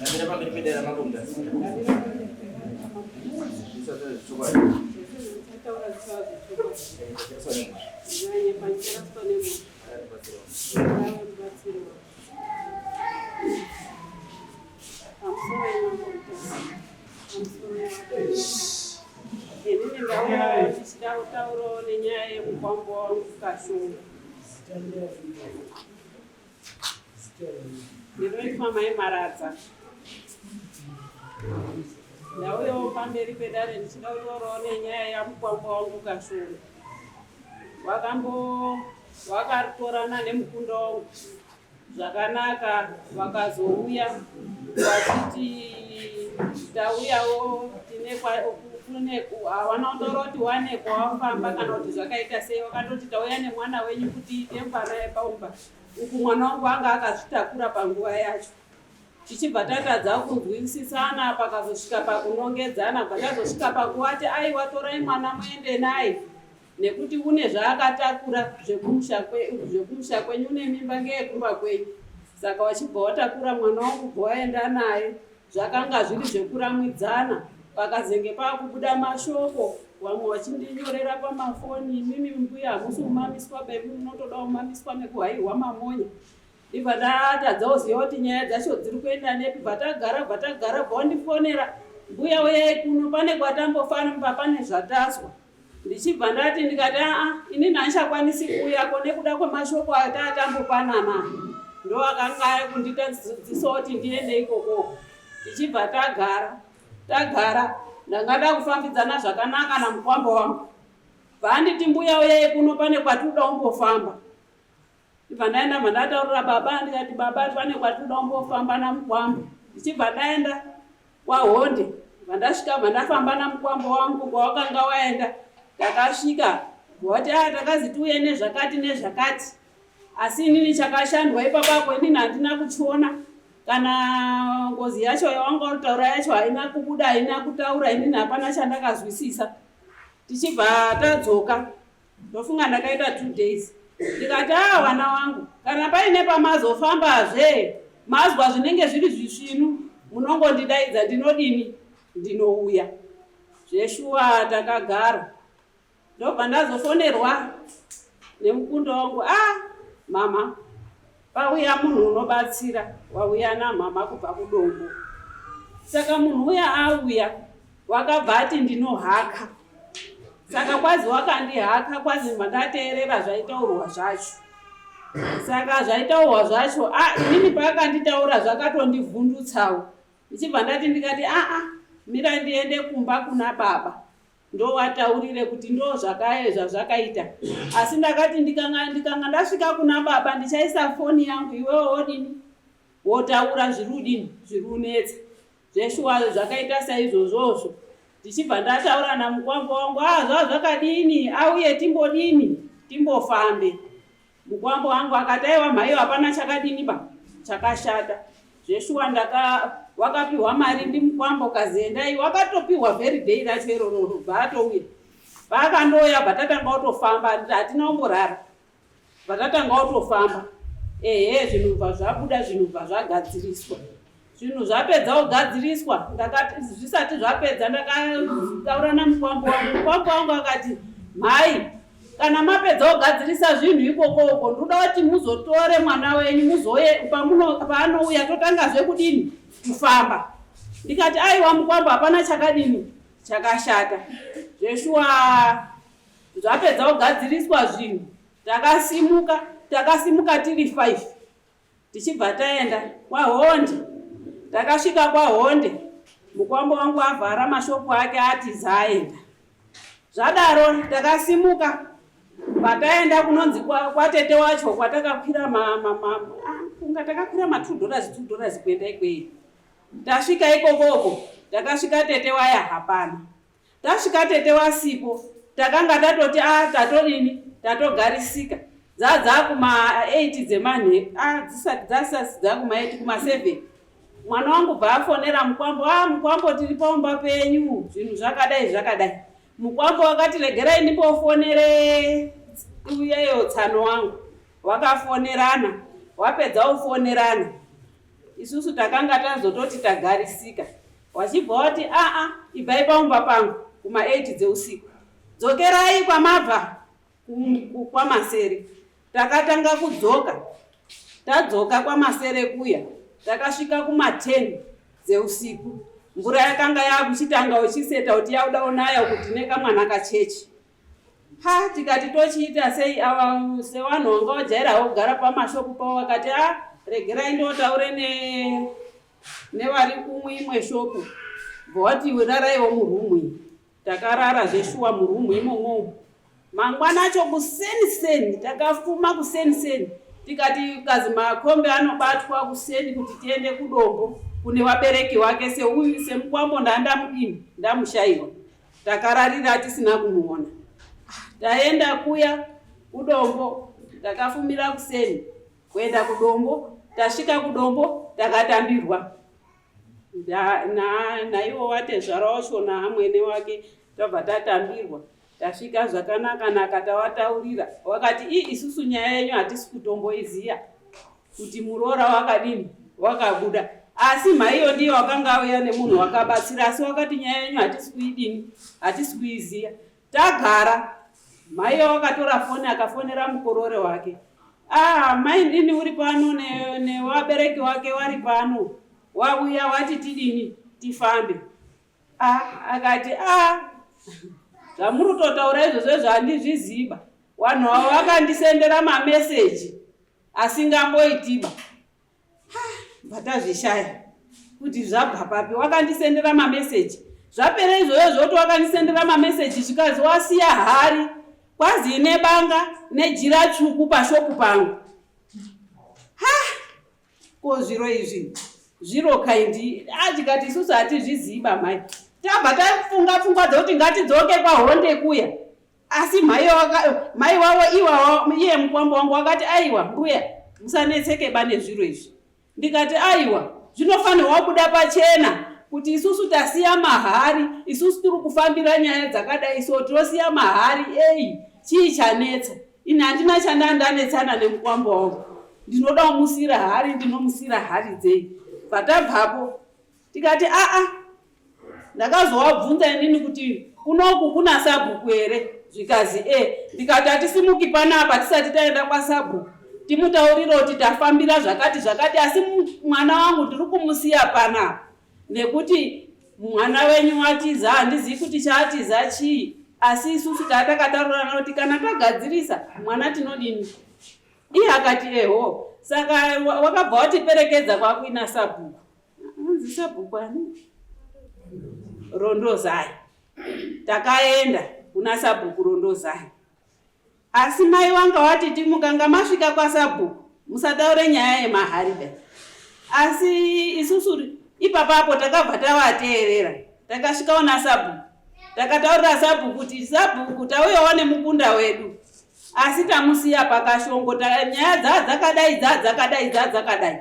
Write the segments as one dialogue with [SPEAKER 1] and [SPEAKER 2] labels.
[SPEAKER 1] Ndamira pamberi pedare ramambo Mutasa.
[SPEAKER 2] Inini ndauya ndichida kutaurawo nenyaya yemukwambo wangu Kashunga. Ndinoitwa Mai Maradza. Ndauyawo pamberi pedare ndichida kutaurawo nenyaya yamukwambo wangu Kashunga. Wakambo wakatorana nemukunda wangu zvakanaka vakazouya vachiti tauyawo tine kune hawana kutaura kuti wane kwawafamba kana kuti zvakaita sei wakatoti tauya nemwana wenyu kuti ite mwana yepaumba uku mwana wangu anga akazvitakura panguva yacho tichibva tatadza kunzwisisana pakazosvika pakunongedzana bva tazosvika pakuvati aiwa torai mwana muende naye nekuti une zvaakatakura zvekumusha kwenyu une mimba ngeyekumba kwenyu saka wachibva watakura mwana wangu bva waenda naye zvakanga zviri zvekuramwidzana pakazenge pakubuda mashoko vamwe vachindinyorera pamafoni imimi mbuya hamusi kumamiswa bebi munotoda kumamiswa nekuhairwa mamonya ndibva ndatadza kuziva kuti nyaya dzacho dziri kuenda nepi bva tagara bva tagara bva wandifonera mbuya uyai kuno pane kwatambofamba pane zvatazwa Ndichibva ndati ndikati aa inini handichakwanisi kuuyako nekuda kwemashoko ataatambopanana ndo akanga ari kunditadzisawo kuti ndiende ikoko tichibva tagara tagara ndanga ndakufambidzana zvakanaka namukwambo wangu bvaanditi mbuya uyai kuno pane kwatinoda kumbofamba Ndibva ndaenda bva ndataurira baba ndikati baba pane kwatinoda kumbofamba namukwambo ndichibva ndaenda kwahonde bva ndasvika bva ndafamba namukwambo wangu kwawakanga waenda takasvika vati a ah, takazi tiuye nezvakati nezvakati asi inini chakashandwa ipapapo inini handina kuchiona kana ngozi yacho yawanga uri yacho haina kubuda haina kutaura inini hapana chandakazwisisa tichibva tadzoka ndofunga ndakaita two days ndikati a ah, vana wangu kana paine pamazofambazve mazwa zvinenge zviri zvisvinu munongondidaidza ndinodini ndinouya zveshuwa takagara ndobva ndazofonerwa nemukundo wangu a ah, mama Pauya munhu unobatsira wauya namhamha kubva kudombo. Saka munhu uya auya wakabva ati ndinohaka. Saka kwazi wakandihaka kwazi mandateerera zvaitaurwa zvacho. Saka zvaitaurwa zvacho ah inini paakanditaura zvakatondivhundutsawo. Ndichibva ndati ndikati aa mira ndiende kumba kuna baba. ndovataurire kuti ndo zvazvakaita asi ndakati ndikanga ndikanga ndasvika kuna baba ndichaisa foni yangu iwewe wodini wotaura zviri udini zviri unetsa zveshuwa zvakaita saizvozvozvo ndichibva ndataura namukwambo wangu a ah, zvaa zvakadini auye timbodini timbofambe Mukwambo wangu akati aiwa mhaiyo hapana chakadini ba chakashata zveshuwa ndaka wakapiwa mari ndimukwambo kazi endai wakatopiwa very day racho iroro bva atouya paakandouya bva tatanga kutofamba hatina kumborara bva tatanga kutofamba ehe zvinhu bva zvabuda zvinhu bva zvagadziriswa Zvinhu zvapedza kugadziriswa ndakati zvisati zvapedza ndakataura namukwambo wangu. Mukwambo wangu akati mhai kana mapedza kugadzirisa zvinhu ikoko uko ndoda kuti muzotore mwana wenyu muzouye paanouya totangazve kudini kufamba. Ndikati aiwa mukwambo hapana chakadini chakashata. Zveshuwa zvapedza kugadziriswa zvinhu takasimuka takasimuka tiri 5 Tichibva taenda kwaHonde. Takasvika kwaHonde mukwambo wangu avhara mashop ake atiza aenda. Zvadaro takasimuka pataenda kunonzi kwatete wacho kwatakakwira ma, ma, ma, ah, kunga takakwira ma $2 $2 kuenda ikweyo. Tasvika ikokoko takasvika tete waya hapana. Tasvika tete wasipo takanga tatoti a ah, tatodini tatogarisika dzadzakuma 8 dzemanhe ah, dzisati dzasasi dzakuma 8 kuma 7 mwana wangu bva afonera mukwambo a ah, mukwambo tiri paumba penyu zvinhu zvakadai zvakadai mukwambo wakati regerai ndimbofonere uyeyo tsano wangu wakafonerana wapedza ufonerana Isusu takanga tazototi tagarisika. Wachibva wati aa, ibvai paumba pangu kuma 8 dzeusiku. Dzokerai kwamabva kwaMasere. Takatanga kudzoka. Tadzoka kwaMasere kuya takasvika kuma 10 dzeusiku. Mvura yakanga yakuchitanga uchiseta kuti yakuda kunaya kuti nekamwana kachechi. Ha, tikati tochiita sei ava sevanhu vanga vajairawo kugara pamashopu pavo vakati a regerai ndotaure ne nevari kumwe imwe shopu bva wati raraiwo murumu iyi. Takarara zveshuwa murumu imomo. Mangwana acho kuseni seni takafuma kuseni seni tikati kazi makombe anobatwa kuseni kuti tiende kudombo kune vabereki wake seuyu semukwambo ndandamudini ndamushaiwa. Takararira tisina kumuona. Taenda kuya kudombo takafumira kuseni kuenda kudombo tasvika kudombo takatambirwa naiwo watezvara wacho naamwene wake tabva tatambirwa tasvika zvakanaka naka tawataurira wakati i isusu nyaya yenyu hatisi kutomboiziya kuti muroora wakadini wakabuda asi mhaiyo ndiyo wakanga auya nemunhu wakabatsira asi wakati nyaya yenyu hatisi kuidini hatisi kuiziya. Tagara mhaiyo wakatora foni akafonera mukorore wake. Ah, mai ndini uri pano nevabereki wake wari pano wauya wati tidini tifambe. Ah, akati ah, zvamuri kutotaura izvozvo izvo handizviziba. Vanhu avo vakandisendera mameseji asingamboitiba. Bvatazvishaya kuti zvabva papi. Wakandisendera mameseji zvapera izvozvo zvoti wakandisendera mameseji zvikazi wasiya hari kwazi ine banga nejira tsvuku pashopu pangu. Ha, ko zviro izvi zviro kaindi tikati isusu hatizviziba mai. Tabva tafunga pfungwa dzekuti ngatidzoke kwaHonde kuya. Asi mai wavo iwawo iye mukwambo wangu wakati aiwa mbuya musanetseke ba nezviro izvi. Ndikati aiwa zvinofanirwa kubuda pachena kuti isusu tasiya mahari, isusu tiri kufambira nyaya dzakadai so tinosiya mahari ei chii chanetsa. Ini handina chandandanetsana nemukwambo wangu. Ndinoda kumusiyira hari, ndinomusiyira hari dzei. Patabvapo tikati aa, ndakazowabvunza inini kuti kunoku kuna sabhuku here zvikazi e. Ndikati hatisimuki panapa tisati taenda kwasabhuku timutaurire kuti tafambira zvakati zvakati, asi mwana wangu ndiri kumusiya panapa nekuti mwana wenyu watiza, handizivi kuti chaatiza chii, asi isusu tatakataurirana kuti kana tagadzirisa mwana tinodini. Iye akati eho. Saka wakabva watiperekedza kwakuina sabhuku. Anzi sabhuku ani? Rondozai. Takaenda kuna sabhuku Rondozai. Asi mai wanga wati timukanga masvika kwasabhuku musataure nyaya yemahari dai. Asi isusu ipapapo takabva tavateerera. Takasvikawo nasabhuku. Takataurira sabhuku kuti sabhuku tauyawo nemukunda wedu. Asi tamusiya pakashongo nyaya dzadzakadai dzadzakadai dzadzakadai.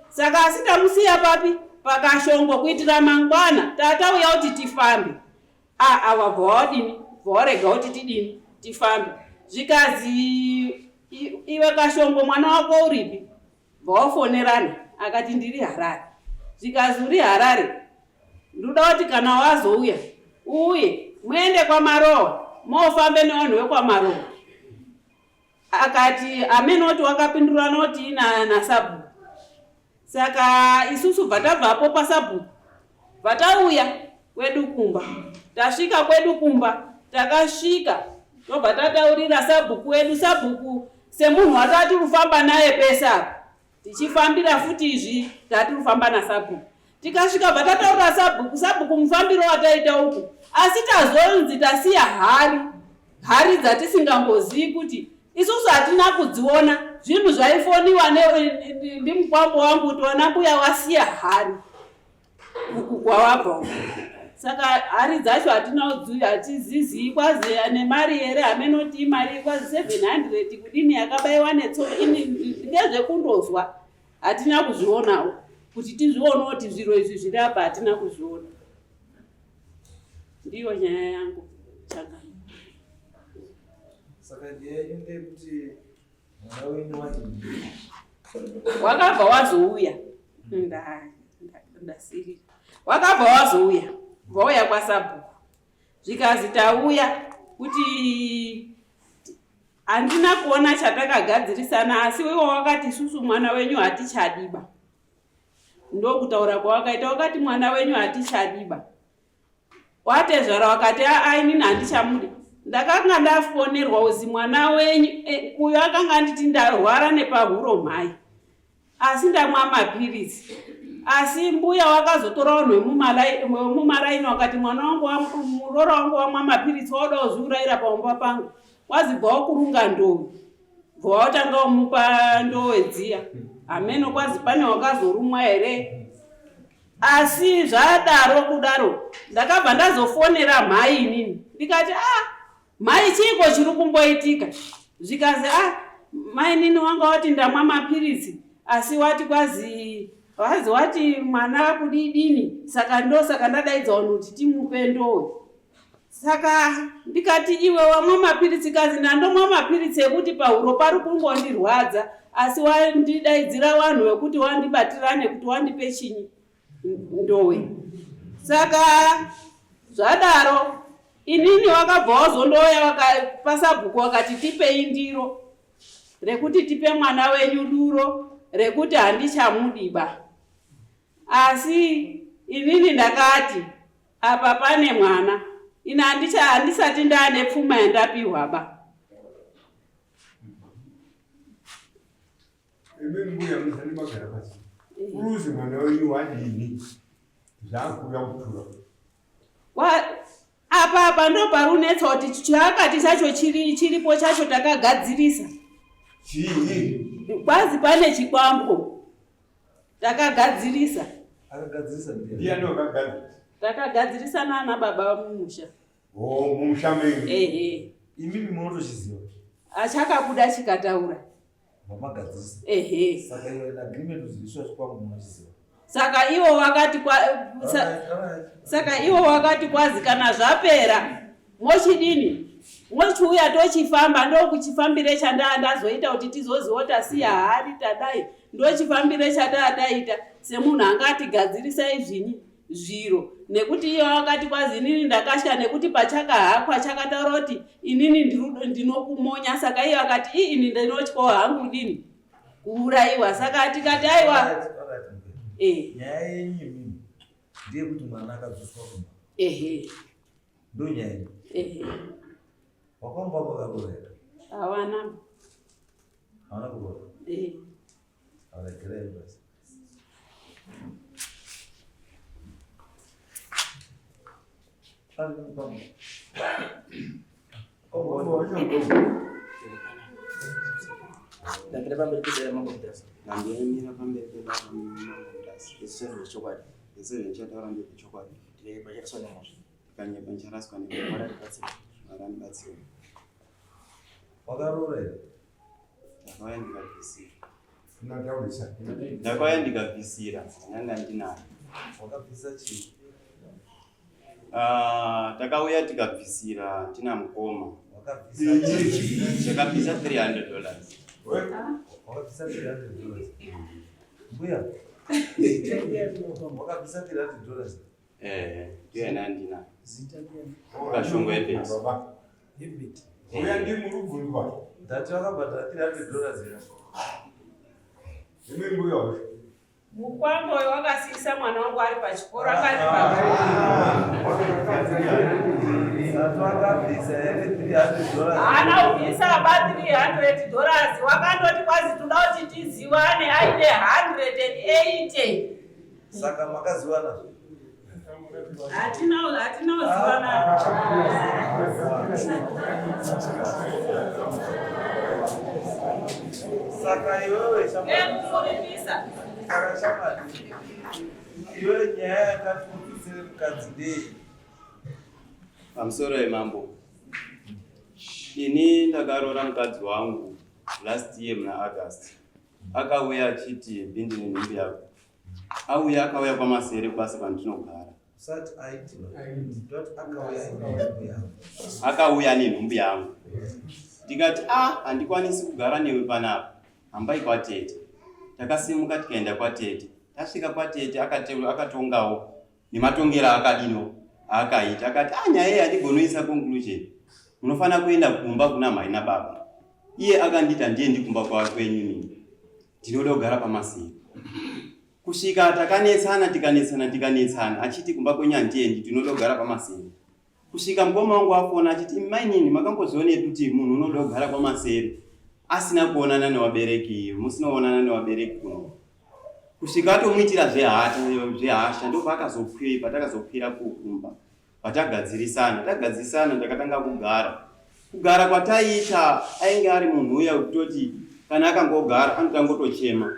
[SPEAKER 2] Saka asi tamusiya papi pakashongo kuitira mangwana tatauya kuti tifambe. Aa wabva wadini bva warega kuti tidini tifambe. Zvikazi iwe Kashongo mwana wako uripi? Bva wafonerana akati ndiri Harare. Zvikazi uri Harare ndoda kuti kana wazouya uuye muende kwaMarowa mofambe nevanhu vekwaMarowa. Akati amenoti wakapindura noti nasabhuku. Saka isusu bva tabvapo pasabhuku bva tauya kwedu kumba. Tasvika kwedu kumba takasvika tobva tataurira sabhuku wedu. Sabhuku semunhu watati kufamba naye pese apa tichifambira futi izvi tati kufamba nasabhuku. Tikasvika bva tataurira sabhuku, sabhuku mufambiro wataita uku, asi tazonzi tasiya hari hari dzatisingambozivi kuti isusu hatina kudziona. Zvinhu zvaifoniwa ndimukwambo wangu kuti wana mbuya wasiya hari uku kwawabva uku. Saka hari dzacho hatina hatizizivi kwazi nemari here hamenoti imari kwazi 700 kudini yakabaiwa netsono. Ini ndezvekundozwa hatina kuzvionawo kuti tizvione kuti zviro izvi zviri apa hatina kuzviona. Ndiyo nyaya yangu chakana.
[SPEAKER 1] Saka nyaya yenyu ndeyekuti mwana wenyu wadini?
[SPEAKER 2] Wakabva wazouya. Ndasirira. Wakabva wazouya, vauya kwasabhuku. Zvikazi tauya kuti handina kuona chatakagadzirisana asi iwo wakati isusu mwana wenyu hatichadiba. Ndokutaura kwawakaita wakati mwana wenyu hatichadiba. Watezvara wakati aa inini handichamudi. Ndakanga ndafonerwa uzi mwana wenyu eh, uyo akanga anditi ndarwara nepahuro mhai. Asi ndamwa mapiritsi. Asi mbuya wakazotora vanhu vemumaraini wakati mwana wangu muroora wangu wamwa mapiritsi wauda kuzviurayira paumba pangu. Wazibva wakurunga ndowe. Bva watanga wamupa ndowe dziya. Hameno kwazi pane wakazorumwa here? Asi zvadaro kudaro ndakabva ndazofonera mhai inini ndikati ah mhai chiiko chiri kumboitika zvikazi ah mainini wanga wati ndamwa mapiritsi asi wati kwazi wazi wati mwana kudidini saka ndosaka ndadaidza vanhu kuti timupe ndowe saka ndikati iwe wamwa mapiritsi kazi ndandomwa mapiritsi ekuti pahuro pari kungondirwadza asi wandidaidzira vanhu vekuti wandibatirane kuti wandipe chinyi ndowe saka zvadaro inini wakabva wazondouya pasabhuku wakati tipei ndiro rekuti tipe mwana wenyu duro rekuti handichamudiba asi inini ndakati Apa pane mwana. Ini handicha handisati ndaane pfuma yandapihwa ba.
[SPEAKER 3] Imi mbuya musati magara pasi. Uruzi mwana wenyu wadini? Zvakuuya kutura.
[SPEAKER 2] Wa apa apa ndo parunetsa kuti chaakati chacho chiri chiripo chacho takagadzirisa.
[SPEAKER 3] Chii?
[SPEAKER 2] Kwazi pane chikwambo. Takagadzirisa.
[SPEAKER 4] Akagadzirisa ndiani?
[SPEAKER 3] Ndiani wakagadzirisa?
[SPEAKER 2] Takagadzirisa nana baba mumusha.
[SPEAKER 3] Oh, mumusha menyu.
[SPEAKER 2] Ehe.
[SPEAKER 4] Imimi munotochiziva.
[SPEAKER 2] Achakabuda chikataura.
[SPEAKER 4] Mamagadzirisa.
[SPEAKER 2] Ehe.
[SPEAKER 4] Saka iwe in agreement kuti isu achikwambo munochiziva.
[SPEAKER 2] Saka iwo wakati kwa sa, saka iwo wakati kwazi kana zvapera mochidini mochiuya tochifamba ndokuchifambire chandaa ndazoita kuti tizoziva tasiya hari tadai ndochifambire chataa taita semunhu anga atigadzirisa izvinyi zviro nekuti iye wakati kwazi inini ndakatya nekuti pachakahakwa chakataura kuti inini ndinokumonya saka iye akati ii ini ndinotyawo hangu dini kuurayiwa saka tikati aiwa
[SPEAKER 4] eh. nyaya yenyu imimi ndeyekuti mwana akadzoswa kumba
[SPEAKER 2] ehe
[SPEAKER 4] ndonyaya yenyu
[SPEAKER 2] ehe
[SPEAKER 4] wakwamba wakaroora here
[SPEAKER 2] hawana
[SPEAKER 4] hawana kuroora
[SPEAKER 2] eh.
[SPEAKER 4] Aregerei basi.
[SPEAKER 1] Ndamira pamberi pedare mambo Mutasa.
[SPEAKER 5] Ndamira pamberi pedare mambo Mutasa.
[SPEAKER 1] Zvese zvechokwadi.
[SPEAKER 5] Zvese zvandichataura ndezvechokwadi.
[SPEAKER 1] Ndinyepa ndicharaswa nemhosva.
[SPEAKER 5] Ndikanyepa ndicharaswa nemhosva.
[SPEAKER 1] Mwari andibatsire.
[SPEAKER 5] Mwari andibatsire.
[SPEAKER 4] Wakaroora here?
[SPEAKER 5] Ndakauya ndikabvisira. Ndakauya ndikabvisira ndanga ndinayo.
[SPEAKER 4] Wakabvisa chii?
[SPEAKER 5] Ah, takauya tikabvisira tina mukoma.
[SPEAKER 4] Wakabvisa chii?
[SPEAKER 5] Takabvisa 300 dollars.
[SPEAKER 4] Wakabvisa 300 dollars. Mbuya. Wakabvisa 300 dollars.
[SPEAKER 5] Eh, ndiyo yandanga ndinayo. Kashongo Herbert.
[SPEAKER 3] Baba.
[SPEAKER 4] Herbert.
[SPEAKER 3] Uya ndi murubvunzwa.
[SPEAKER 4] Ndati wakabhadhara 300 dollars here?
[SPEAKER 3] Imi mbuya uyu.
[SPEAKER 2] Mukwambo uyo wakasiisa mwana wangu ari pachikoro akati
[SPEAKER 4] Ndati wakabvisa here 300 dollars?
[SPEAKER 2] haana kubvisa ba 300 dollars wakandoti kwazi toda kuti tiziwane aine 180
[SPEAKER 4] Saka makaziwana?
[SPEAKER 2] Hatina hatina kuziwana.
[SPEAKER 4] Saka iwewe shamwari.
[SPEAKER 2] Ekumuripisa.
[SPEAKER 4] Saka shamwari. Iwewe nyaya yakati ubvisire mukadzi ndei?
[SPEAKER 5] Pamusoro yemambo. Ini ndakaroora mukadzi wangu last year muna August. Akauya achiti bindi nenhumbi yako. Auya akauya kwaMasere kubasa kwandinogara.
[SPEAKER 4] Usati aiti ndoti akauya nenhumbu yangu.
[SPEAKER 5] Akauya nenhumbu yangu. Ndikati a ah, handikwanisi kugara newe panapa. Hambai kwatete. Takasimuka tikaenda kwatete. Tasvika kwatete akatongawo nematongero aakadino aakaita akati ah nyaya iyi handigonoisa conclusion munofanira kuenda kumba kuna mhai nababa iye akanditi handiendi kumba kwenyu inini ndinoda kugara pamasiri kusvika takanetsana tikanetsana tikanetsana achiti kumba kwenyu handiendi ndinoda kugara pamasiri kusvika mukoma wangu afona achiti mainini makambozvionepi kuti munhu unoda kugara kwamasere asina kuonana newabereki musina kuonana newabereki kuno kusvika atomuitira zvehata zvehasha ndopaakazokwira patakazokwira kukumba patagadzirisana tagadzirisana ndakatanga kugara kugara kwataiita ainge ari munhu uya wekutoti kana akangogara anotanga kutochema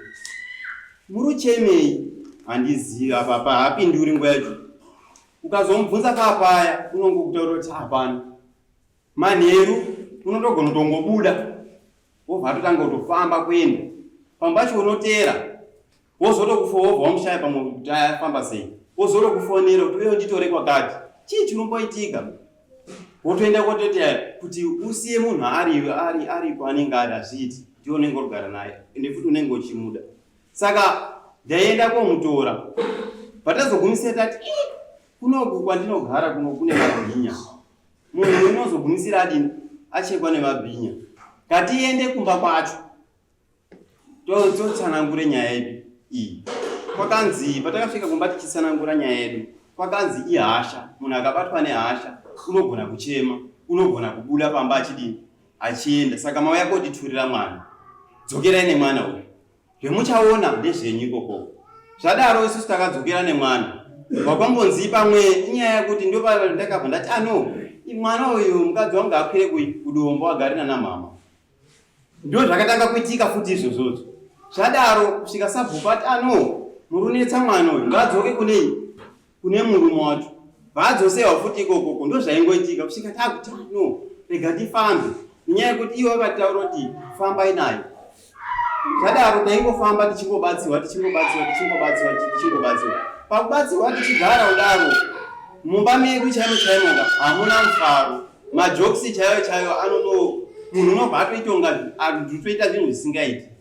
[SPEAKER 5] muruchemei handizivi apa apa haapinduri nguva yacho ukazomubvunza papaya unongokutaura kuti hapana manheru unotogona kutongobuda wobva atotanga kutofamba kuenda pamwe pacho unoteera wozotokufa wobva wamushaya pamwe kuti afamba sei wozotokufonera kuti uye unditore kwakati chii chinomboitika wotoenda kototi kuti usiye munhu ari ari ari kwaanenge ari hazviiti ndiwe unenge urigara naye ende futi unenge uchimuda saka ndaienda komutora patazogumisira tati kunoku kwandinogara kuno kune mabhinya munhu unozogumisira adini achekwa nemabhinya ngatiende kumba kwacho totsanangure nyaya yedu iyi kwakanzi patakasvika kumba tichitsanangura nyaya yedu kwakanzi ihasha munhu akabatwa nehasha unogona kuchema unogona kubuda pamba achidini achienda saka mauya kotiturira mwana dzokerai nemwana uyu Zvemuchaona ndezvenyu ikoko. Zvadaro isusu takadzokera nemwana. Wakwambonzi pamwe inyaya yekuti ndopandakabva ndati ano ah, mwana uyu mukadzi wangu akwire kudombo agare nana mama. Ndo zvakatanga kuitika futi izvozvozvo. Zvadaro kusvika sabhuku ati ano ah, murunetsa mwana uyu ngaadzoke kunei kune murume wacho vaadzosewa futi ikokoko ndozvaingoitika kusvika takuti ah, no rega ndifambe nenyaya yekuti ivo vakataura kuti fambai nayo zvadaro taingofamba tichingobatsirwa tichingobatsirwa tichingobatsirwa tichingobatsirwa pakubatsirwa tichigara kudaro mumba medu chaimo chaimoka hamuna mufaro majokisi chaiyo chaiyo anono munhu unobva atoitonga atoita zvinhu zvisingaiti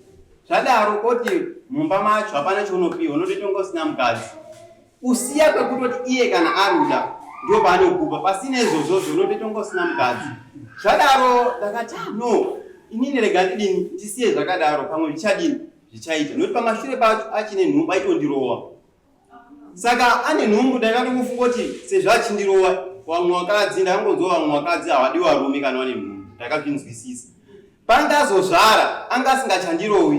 [SPEAKER 5] Zvadaro koti mumba macho hapana chaunopiwa unotoitonga usina mukadzi. Kusiya kwekutoti iye kana aruda ndo paanokupa pasina izvozvozvo unotoitonga usina mukadzi. Zvadaro ndakati ah, no inini rega ndidini ndisiye zvakadaro pamwe zvichadini zvichaita nokuti pamashure pacho achine nhumbu aitondirowa saka ane nhumbu ndakatomufunga kuti sezvo achindirowa vamwe vakadzi ndakangonzwa vamwe vakadzi havadi varume kana vane nhumbu ndakazvinzwisisa pandazozvara anga asingachandirowi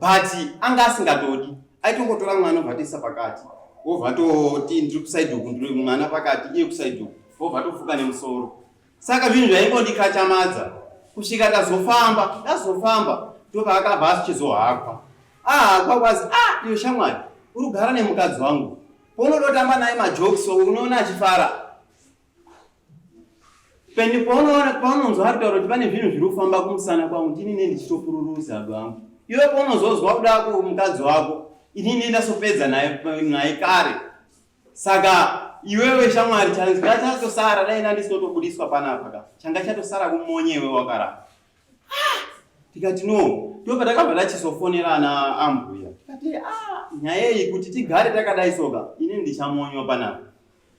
[SPEAKER 5] but anga asingatodi aitongotora mwana obva toisa pakati wobva toti ndiri kusaidi uku ndiri mwana pakati iye kusaidi uku wobva tofuka nemusoro Saka zvinhu zvaingondikachamadza kusvika tazofamba tazofamba ndopaakabva achizohakwa ahakwa kwazi ah iyo shamwari uri kugara nemukadzi wangu paunodotamba naye majokes unoona achifara peni paunoona paunonzwa ari kutaura kuti pane zvinhu zviri kufamba kumusana kwangu ndini ne ndichitopururuza bwangu iwe paunozozwa kuda kumukadzi wako inini ndasopedza naye kare Saka iwewe shamwari changa chatosara dai ndandisotobudiswa panapa ka changa chatosara kumonye iwe wakarara. Ah, tikati no ndopa takabva tachizofonera ana ambuya tikati ah nyaya iyi kuti tigare takadai soka ini ndichamonywa panapa.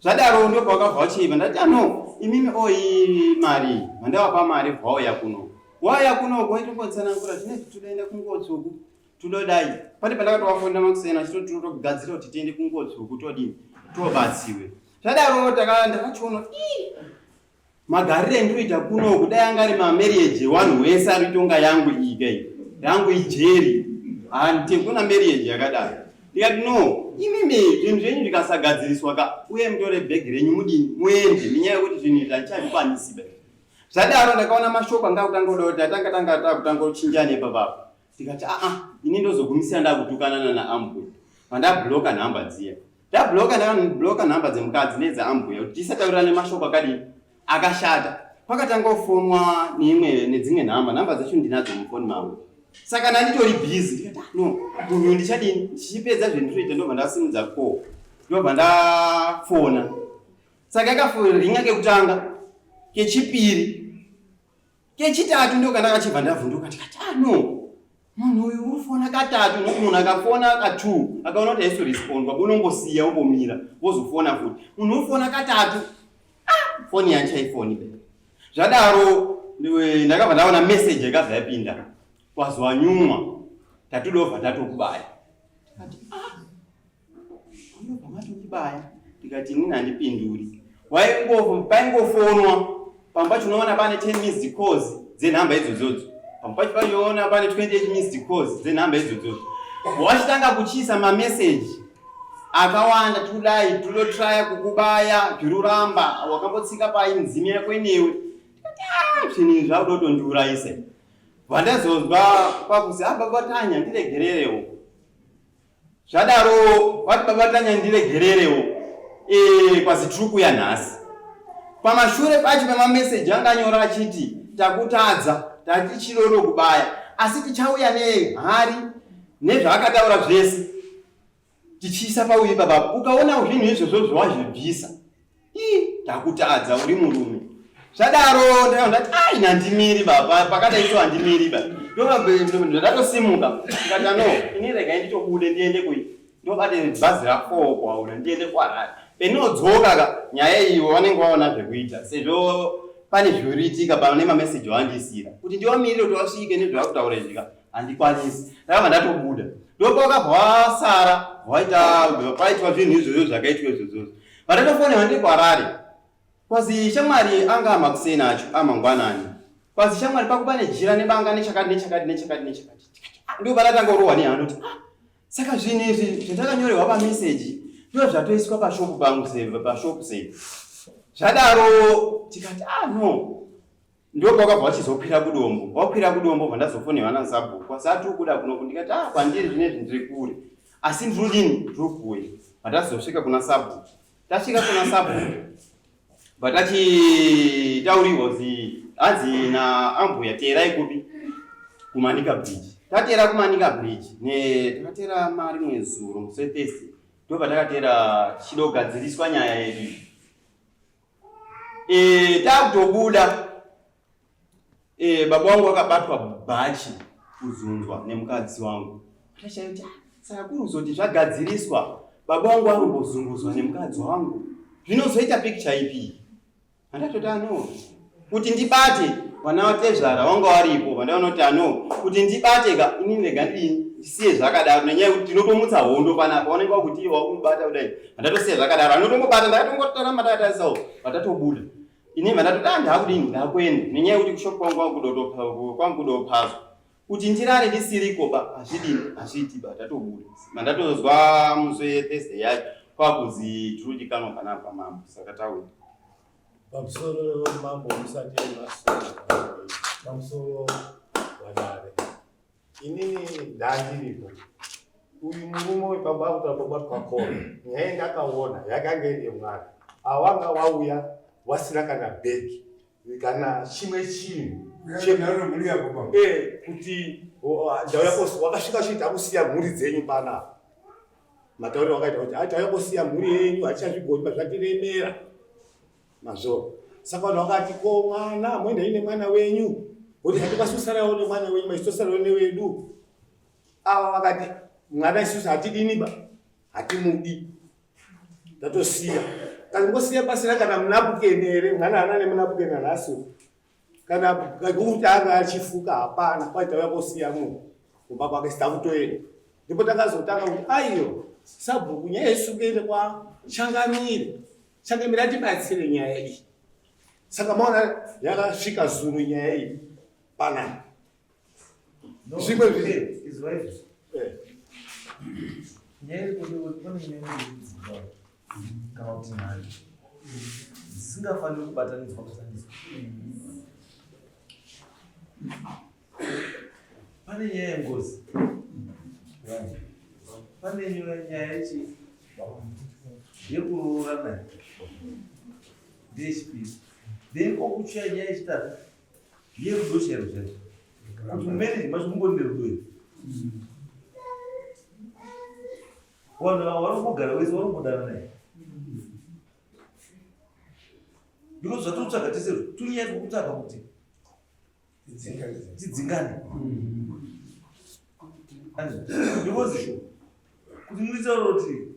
[SPEAKER 5] Zvadaro ndopa wakabva wachiiva ndati ah no imimi oyi mari mandavapa mari vauya kuno. Wauya kuno waitongotsanangura zvine todaenda kungotsvuku Tudodai. Pane pandakatovafonera makuseni achitoti totogadzira kuti tiende kungotsvuku todini tobatsiwe. Zvadaro taka ndakachiona ii magarire endinoita kuno kudai anga ari mamarriage wanhu wese ari kutonga yangu iyi kai yangu ijeri handi kuna marriage yakadaro ndikati no imimi zvinhu zvenyu zvikasagadziriswa ka uye mutore bhegi renyu mudini muende nenyaya yekuti zvinhu izvi handichazvikwanisi ba zvadaro ndakaona mashoko anga akutanga kuda kuti atanga tanga takutanga kuchinjana ipapapa ndikati aa ini ndozogumisira ndakutukana nana ambuya pandabloka nhamba dziya ndabloka ndakabloka nhamba dzemukadzi nedzaambuya kuti tisataurirane mashoko akadii akashata pakatanga kufonwa neimwe nedzimwe nhamba nhamba dzacho ndinadzo mufoni mangu saka ndanditori busy ndikati ah, no munhu ndichadini ndichipedza zvendinoita ndobva ndasimudza ko ndobva ndafona saka yakaringa kekutanga kechipiri Kechitatu ndo kana kachibva ndavhunduka ndikati ah no munhu uyu Urufona katatu nokuti munhu akafona katwo akaona kuti haisi respondwa unongosiya wombomira wozofona futi. Munhu ufona katatu ah, foni yanchaifoni be. Zvadaro ndakabva ndaona message yakabva yapinda kwazi wanyumwa tatudobva tatokubaya. Tikati ah, unobva matondibaya ndikati inini handipinduri. Paingofonwa pamwe pacho unoona pane 10 missed calls dzenhamba idzodzodzo, pamwe pacho pachiona pane 28 missed calls dzenhamba idzodzodzo. Wachitanga kuchiisa mameseji akawanda, tudai tudotraya kukubaya zviruramba, wakambotsika pai mudzimu yako inewe. Tikati ah, zvinhu izvi zvakudotondiurayisa. Vandazonzwa kwakuzi ah, baba Tanya ndiregererewo. Zvadaro vati baba Tanya ndiregererewo kwazi tiri kuuya nhasi. Pamashure pacho pemameseji anga anyora achiti takutadza, tati chirodo kubaya, asi tichauya nehari nezvaakataura zvese tichiisa pauyi baba. Ukaona zvinhu izvozvo zvawazvibvisa, ii takutadza, uri murume. Zvadaro ndakati ai nandimiri baba, pakadai so handimiri ba. Ndatosimuka ndikati ano ini regai nditobude ndiende kui ndobate bhazi ra4 kwaona ndiende kuHarare. Pendinodzoka ka nyaya iyi vanenge vaona zvekuita sezvo pane zviriitika pane mameseji awandisira kuti ndiwamirire kuti wasvike nezvavakutaura izvi ka handikwanisi. Ndakabva ndatobuda ndopakabva wasara waita paitwa zvinhu izvozvo zvakaitwa izvozvo. Vandatofonerwa ndiri kuHarare kwazi shamwari anga amakuseni acho amangwanani kwazi shamwari pako pane jira nebanga nechakati nechakati nechakati nechakati. Ndipo pandatanga kurohwa nehana kuti ah, saka zvinhu izvi zvandakanyorerwa pameseji ndo zvatoiswa pashopu pangu sei, pashopu sei. Zvadaro tikati ah no, ndipo pakabva wachizokwira kudombo, wakwira kudombo bva ndazofonerwa nasabhuku kwasi ati ukuda kunoku. Ndikati ah, kwandiri zvinezvi ndiri kure asi ndiri kudini, ndiri kuuya. Bva kuna sabhuku, tasvika kuna sabhuku bva tachitaurirwa kuti hanzi naambuya teerai kupi kuManica Bridge. Tateera kuManica Bridge ne takateera marimwe zuro musi weThursday ndobva takateera tichidogadziriswa nyaya yedu. Takutobuda baba wangu akabatwa bhachi kuzunzwa nemukadzi wangu. Tashaya kuti saka kuruzoti zvagadziriswa baba wangu anombozunguzwa nemukadzi wangu zvinozoita picture ipi? Handatoti ano kuti ndibate vana vatezvara vanga varipo vandaona kuti ano kuti ndibate ka inini rega ndidini ndisiye zvakadaro nenyaya yekuti tinotomutsa hondo panapa vanenge vakuti iwe wakumubata kudai. Handatosiya zvakadaro anotombobata ndakatongotaramba ndakatarisawo vatatobuda ini vandatoti ah ndakudini ndakuenda nenyaya yekuti kushopu kwangu kwangu kudopazwa kuti ndirare ndisiriko ba hazvidini hazviiti ba tatobuda. Mandatozwa musi weThursday yacho kwakuzi tiri kudikanwa panapa mambo saka tauya.
[SPEAKER 6] Pamusoro mambo musati masoro pamusoro wadare inini ndandiripo uyu murume wepamba akutaura pabatwa kona nyaya ndakaona yakanga iri yemwana awanga wauya wasina kana bhegi kana chimwe chinhu kuti ndauya wakasvika uchiti akusiya mhuri dzenyu panapa matauriro wakaita kuti tauya kusiya mhuri yenyu hatichazvigoni zvatiremera mazvo. Saka vanhu vakati ko mwana moenda ine mwana wenyu kuti hatikwanisi kusarawo nemwana wenyu maisitosarawo newedu. Ava vakati mwana isusu hatidini ba hatimudi tatosiya kangosiya pasina kana munapukeni here mwana haana nemunapukeni nhasi kana kuti anga achifuka hapana kwai tauya kosiya munhu kumba kwake sitakutoenda. Ndipo takazotanga kuti aiyo sabhuku nyaya yesu kuende kwaChangamire Changamire atibatsire nyaya iyi. Saka maona yakasvika zuru nyaya iyi panapa. Zvimwe
[SPEAKER 4] izvi. Nyaya iri kuti pane nyaya mbiri dzimba kana kuti nhatu dzisingafaniri kubatanidzwa kubatanidzwa. Pane nyaya yengozi, pane nyaya yechi yekuroora naye ndeyechipiri, then kwakuchiya nyaya yechitatu yerudo chairo chaizvo kuti mumarriage macho mungori nerudo here. Vanhu ava vari kugara vese vari kumbodana naye because zvatinotsvaga tese tunyaya twekutsvaga kuti tidzingane. Because kuti muritaura kuti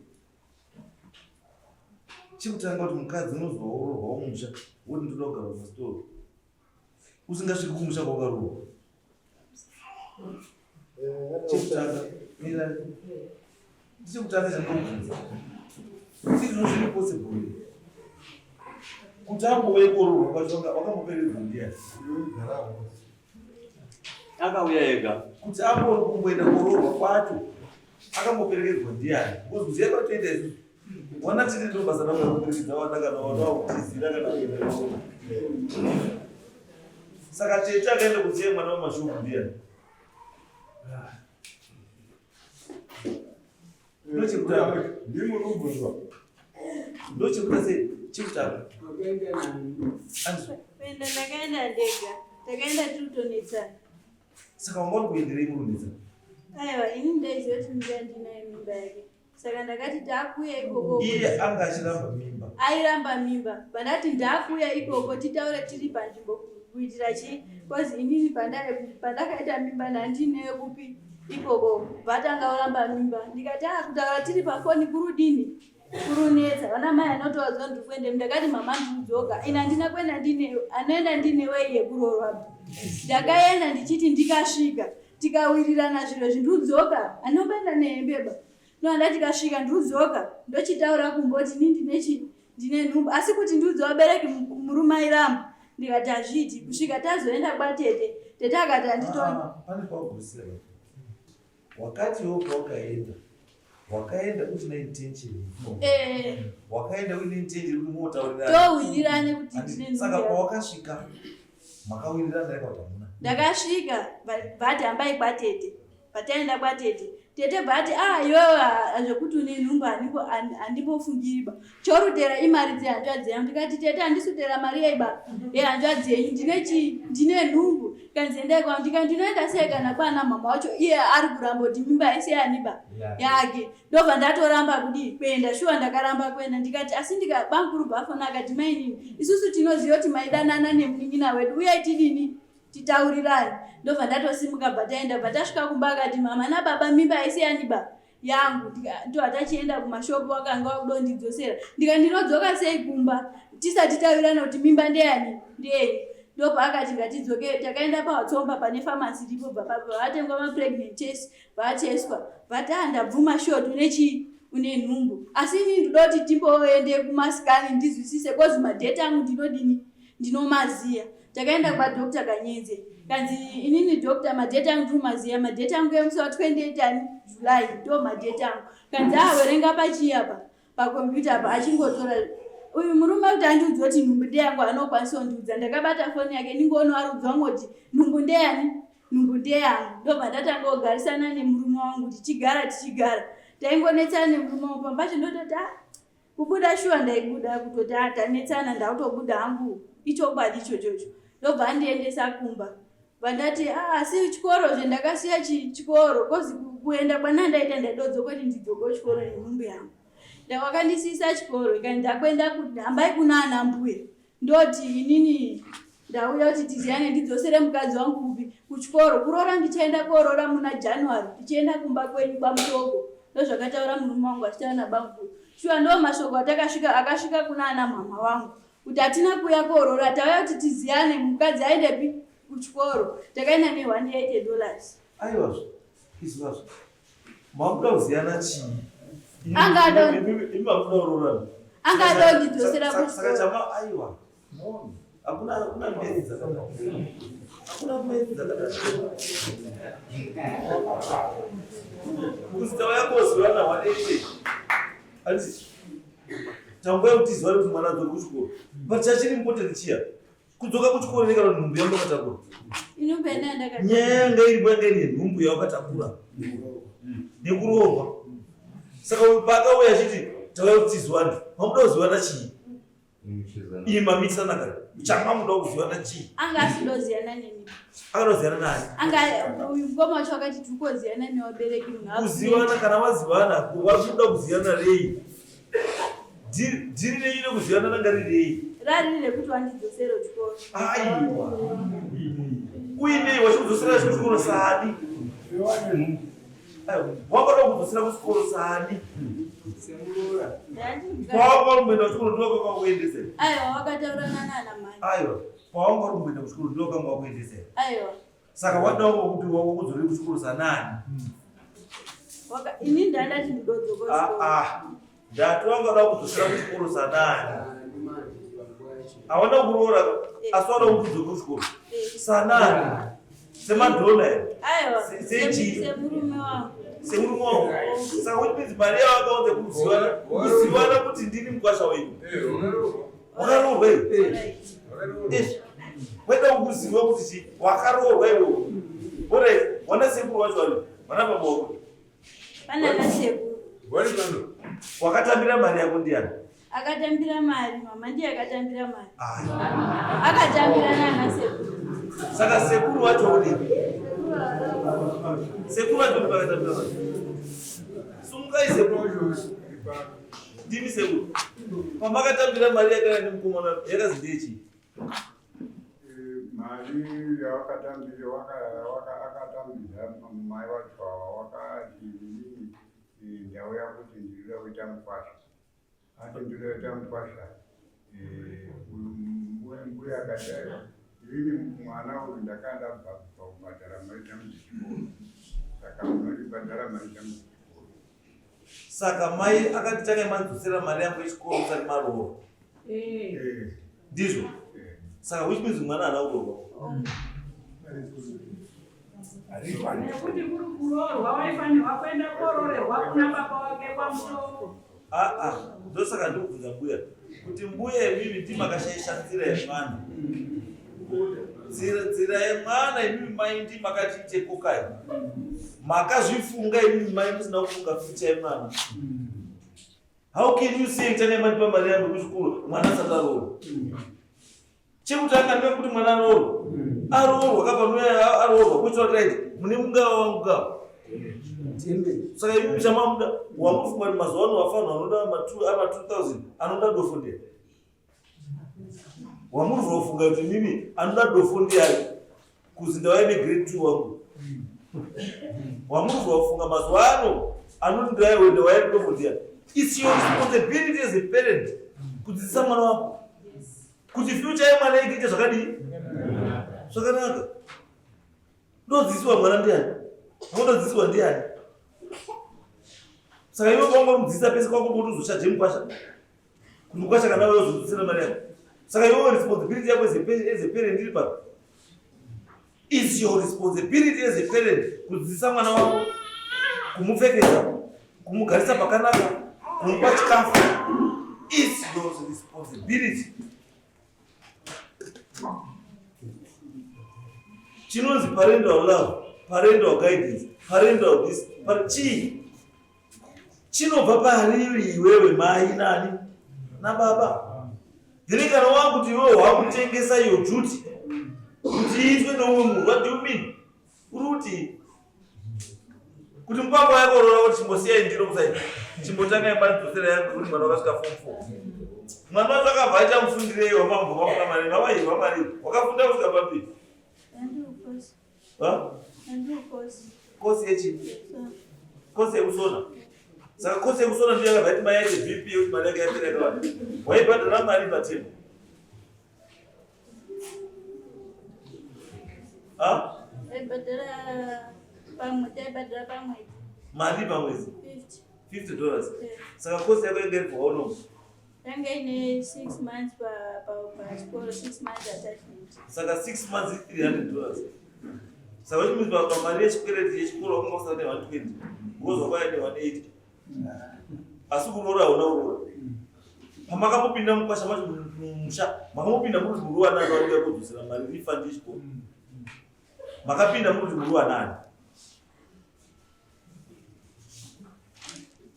[SPEAKER 4] chekutanga kuti mukadzi unozooroorwa kumusha woti ndoda kugara pasitoro usingasviki kumusha kwakaroorwa. Chekutanga mira chekutanga chandinokubvunza kuti izvo zviri possible here kuti ambouye kuoroorwa kwacho wakamboperedzwa ndiyani?
[SPEAKER 5] Akauya ega.
[SPEAKER 4] Kuti ambori kumboenda kuroorwa kwacho akamboperekedzwa ndiyani? Because kuziva kwatoita isusu wana tete ndo basa rangu rekuperekedza vana kana vana vakutizira kana kuenda kuroorwa. Saka tete akaenda kusiya mwana wemashopu ndiyani? Ndochekutanga.
[SPEAKER 3] Ndimi muri kubvunzwa.
[SPEAKER 4] Ndochekuta sei? Chekutanga. Anzwa.
[SPEAKER 7] Kuenda ndakaenda ndega. Takaenda tiri kutonetsana.
[SPEAKER 4] Saka wanga uri kuenderei muri kunetsana?
[SPEAKER 7] Aiwa, ini ndaiziva kuti mimba ndinayo mimba yake. Saka ndakati takuya ikoko.
[SPEAKER 4] Iye anga achiramba mimba.
[SPEAKER 7] Airamba mimba. Pandati ndakuya ikoko titaure tiri panzvimbo kuitira chii? Cause inini pandakaita mimba ndandineyo kupi ikoko vatanga voramba mimba ndikati a ah, kutaura tiri pafoni kurudini kurunetsa vana mai anotovaziva ndiri kuende ndakati mama ndikudzoka ini handina kuenda ndine anoenda ndine wei yekuroorwa ndakaenda ndichiti ndikasvika tikawirirana zviro izvi ndikudzoka anomboenda nehembeba no anda tikasvika ndikudzoka ndochitaura kumboti ini ndine chii ndine nhumbu asi kuti ndiudze vabereki murume airamba ndikati hazviiti kusvika tazoenda kwatete tete akati handitoni
[SPEAKER 4] ah, pane paugusira wakati iwo pawakaenda wakaenda usina intention eh. wakaenda uine intention yekuti motaurirana
[SPEAKER 7] towirirane kuti ndine
[SPEAKER 4] saka pawakasvika makawirirana here kuti hamuna
[SPEAKER 7] ndakasvika but hambai kwatete Pataenda kwatete tete bvati ah iwewe zvekuti une nhumbu handimbofungiriba chorutera imari dzehanzvadzi yangu ndikati tete handisi kutera mari yeiba yehanzvadzi yenyu ndine chii ndine nhumbu kanzi endai kwangu ndikati ndinoenda sei kana kwana mama wacho iye ari kuramba kuti mimba yese yaniba yake ndobva ndatoramba kudii kuenda shuwa ndakaramba kuenda ndikati asi ndikabamkuru bafona akati mainini isusu tinoziva kuti maidanana nemunin'ina wedu uyai tidini titaurirane ndobva ndatosimuka bva taenda bva tasvika kumba akati mama nababa mimba haisi yani ba yangu ndobva tachienda kumashopu wakanga wakudondidzosera ndika ndinodzoka sei kumba tisati taurirana kuti mimba ndeyani ndeyenyu ndobva akati ngatidzoke takaenda pawatsomba pane famasi iripo bva vatengwa mapregnant test vateswa but ah ndabvuma short une chii une nhumbu asi ini ndoda kuti timboende kumasikani ndizwisise kozi madheti angu ndinodini ndinomaziya takaenda kwadoctor kanyedze kanzi inini doctor madheti angu ndinomaziya madheti angu emusi wa 28 ani july ndo madheti angu kanzi awerenga pachii apa pakombiyuta apa achingotora uyu murume kuti andiudza kuti nhumbu ndeyangu anokwanisa kundiudza ndakabata foni yake ndingoona arudzwa ngoti nhumbu ndeyani nhumbu ndeyangu ndobva ndatanga kugarisana nemurume wangu tichigara tichigara taingonetsana nemurume wangu pambacho ndototi ah, kubuda shuwa ndaibuda kutoti ah, tanetsana ndakutobuda hangu ichokwadi ichochocho ndobva andiendesa kumba vandati ah, asi chikoro zve ndakasiya chikoro kozi kuenda kwanandaita ndaidodzoka kuti ndidzoke chikoro nenhumbu yangu ndawakandisiisa chikoro ikani ndakuenda hambai kuna ana mbuya ndoti inini ndauya kuti tiziyane ndidzosere mukadzi wangu kupi kuchikoro kuroora ndichaenda kooroora muna january tichienda kumba kwenyu kwamutoko ndozvakataura murume wangu achitaura nabamukuru shuwa ndo mashoko atakasvika akasvika kuna ana mhama wangu kuti hatina kuuya kooroora tauya kuti tiziyane mukadzi aendepi kuchikoro takaenda ne 180 dollars
[SPEAKER 4] aiwazvo izvazvo makuda kuziyana chii
[SPEAKER 7] Angado-
[SPEAKER 4] imi makuda kuroorana
[SPEAKER 7] angada kundidzosera
[SPEAKER 4] saka
[SPEAKER 7] kuchikoro
[SPEAKER 4] chama aiwa hakuna hakuna mberi dzakadaro hakuna mberi dzakadaro kuzita wayakoziva na 180 handiti tanguva yekuti zuva rekuti mwana adzoke kuchikoro but chachiri important chiya kudzoka kuchikoro nekana nhumbu yangu yakatakura nyaya yanga iripo yanga iri yenhumbu yawakatakura nekuroorwa saka paakauya achiti tauya kuti tizivane mamuda kuzivana chii imi mamitisana kare chamamuda kuzivana chii
[SPEAKER 7] anga asindoziana neni
[SPEAKER 4] akanoziyana nani
[SPEAKER 7] anga uyu mukoma wacho akati tiri koziyana nevabereki munhu
[SPEAKER 4] kuzivana kana wazivana wakuda kuziyana rei Dhiri renyu rekuzivana ranga riri rei?
[SPEAKER 7] Rari rekuti wandidzosere kuchikoro.
[SPEAKER 4] Aiwa. Uinei wachikudzosera kuchikoro saani? Wangada kudzosera kuchikoro sani? Pawanga uri kumboenda kuchikoro ndiwo wakanga wakuendesa.
[SPEAKER 7] Aiwa, wakataurana nana mai.
[SPEAKER 4] Aiwa, pawanga uri kumboenda kuchikoro ndiwo wakanga wakuendesa.
[SPEAKER 7] Aiwa.
[SPEAKER 4] Saka wadawo kuti wakudzorere kuchikoro sanani?
[SPEAKER 7] Waka ini ndandati ndodzoka
[SPEAKER 4] Ah
[SPEAKER 7] kuchikoro.
[SPEAKER 4] ah. Ndati wangada kudzosera kuchikoro sanani? Hawana kuroora asi wada kuti udzoke kuchikoro.
[SPEAKER 7] Eh.
[SPEAKER 4] Sanani? Semadhona here?
[SPEAKER 7] Aiwa.
[SPEAKER 4] Sechii?
[SPEAKER 7] Semurume wangu.
[SPEAKER 4] Semurume wako. Saka which means mari yawakaunza kuziwana kuziwana kuti ndini mukwasha wenyu. Wakaroorwa iwe.
[SPEAKER 7] Alright.
[SPEAKER 4] Izvi. Weda kuziva kuti chi wakaroorwa iwe. Alright, wana sekuru wacho wari. Wana baba wako.
[SPEAKER 7] Pana nasekuru.
[SPEAKER 4] Wakatambira mari yako ndiani?
[SPEAKER 7] Akatambira mari, mama ndiye akatambira mari.
[SPEAKER 4] Ah.
[SPEAKER 7] Akatambira nana sekuru.
[SPEAKER 4] Saka sekuru wacho uri. Sekuru wacho uri pakatambira mari. Sumukai sekuru. Ndimi sekuru. Pamakatambira mari yakanga nemukomana yakazi ndechii?
[SPEAKER 3] Mari yawakatambira akatambidza mai wacho awa wakati inini ndauya kuti ndinoda kuita mukwasha ati ndinoda kuita mukwasha uyu mbuya akati aiwa inini mwana uyu ndakanga ndabva kubhadhara mari dzangu dzechikoro saka munondibhadhara mari dzangu dzechikoro.
[SPEAKER 4] Saka mai akati tangai mandidzosera mari yangu yechikoro musati maroorwa. Ndizvo? Saka which means mwana haana kuroorwa.
[SPEAKER 2] Nekuti kuri kuroorwa waifanirwa kuenda koroorerwa kuna baba wake kwaMutoko.
[SPEAKER 4] Ah ah, ndosaka ndikubvunza mbuya kuti mbuya imimi ndimi makashaisha nzira yemwana. Nzira yemwana imimi mai ndimi makati ite kokai. Makazvifunga imimi mai musina kufunga future yemwana. How can you say tangai mandipa mari yangu yekuchikoro mwana asati aroorwa? Chekutanga ndekuti mwana aroorwa. Aroorwa kapanouya aroorwa kuitira kuti right mune mungava wangu ka. Saka imi chamamuda wamufunga kuti mazuva ano vafanhu vanoda ama 2000 anoda dofo ndiani? Wamuri kufunga kuti mimi anoda dofo ndiani? Kuzi ndauya negrade 2 wangu. Wamuri kufunga mazuva ano anoti ndauya ndauya nedofo ndiani? It's your responsibility as a parent kudzidzisa mwana wako kuti future yemwana iite zvakadii zvakanaka. Ndodzidziswa mwana ndiani? Unodzidziswa ndiani? Saka iwe kwanga mudzidzisa pese kwako kuti uzochaje mukwasha. Kuti mukwasha kana wewe uzodzidzisira mari yako. Saka iwe responsibility yako as a parent iri papi? It's your responsibility as a parent kudzidzisa mwana wako, kumupfekedza, kumugarisa pakanaka, kumupa chikafu. It's your responsibility. Chinonzi parental love, parental guidance, parental this, chii? Chinobva pariri iwewe mai nani nababa. Then kana wakuti iwewe wakutengesa your duty kuti iitwe neumwe munhu, what do you mean? Uri kuti kuti mukwambo wako unoona kuti chimbosiyai ndiro kusai chimbotangai mandidzosera yangu kuti mwana wakasvika form 4. Mwana wacho akabva aita mufundirei wamambo wakuda mari vavairwa mari wakafunda kusvika papi? Kosi yechi? Kosi yekusona. Saka kosi yekusona ndiyo yakabva iti mai yaite BP yekuti mari yake yapera yakawanda. Waibhadhara mari patemu.
[SPEAKER 7] Taibhadhara pamwedzi.
[SPEAKER 4] Mari pamwedzi?
[SPEAKER 7] 50.
[SPEAKER 4] $50. Saka kosi yako yanga iri for how long?
[SPEAKER 7] Yanga ine 6 months pachikoro, 6 months attachment.
[SPEAKER 4] Saka 6 months is $300. Saka which means pamari yechikwereti yechikoro wakanga usina ne 120 because wakauya ne 180. Asi kuroora hauna kuroora. Pamakambopinda mukwasha macho mumusha, makambopinda muri kuti muri wanani vari kuuya kodzosera mari refund yechikoro. Makapinda muri kuti muri wanani.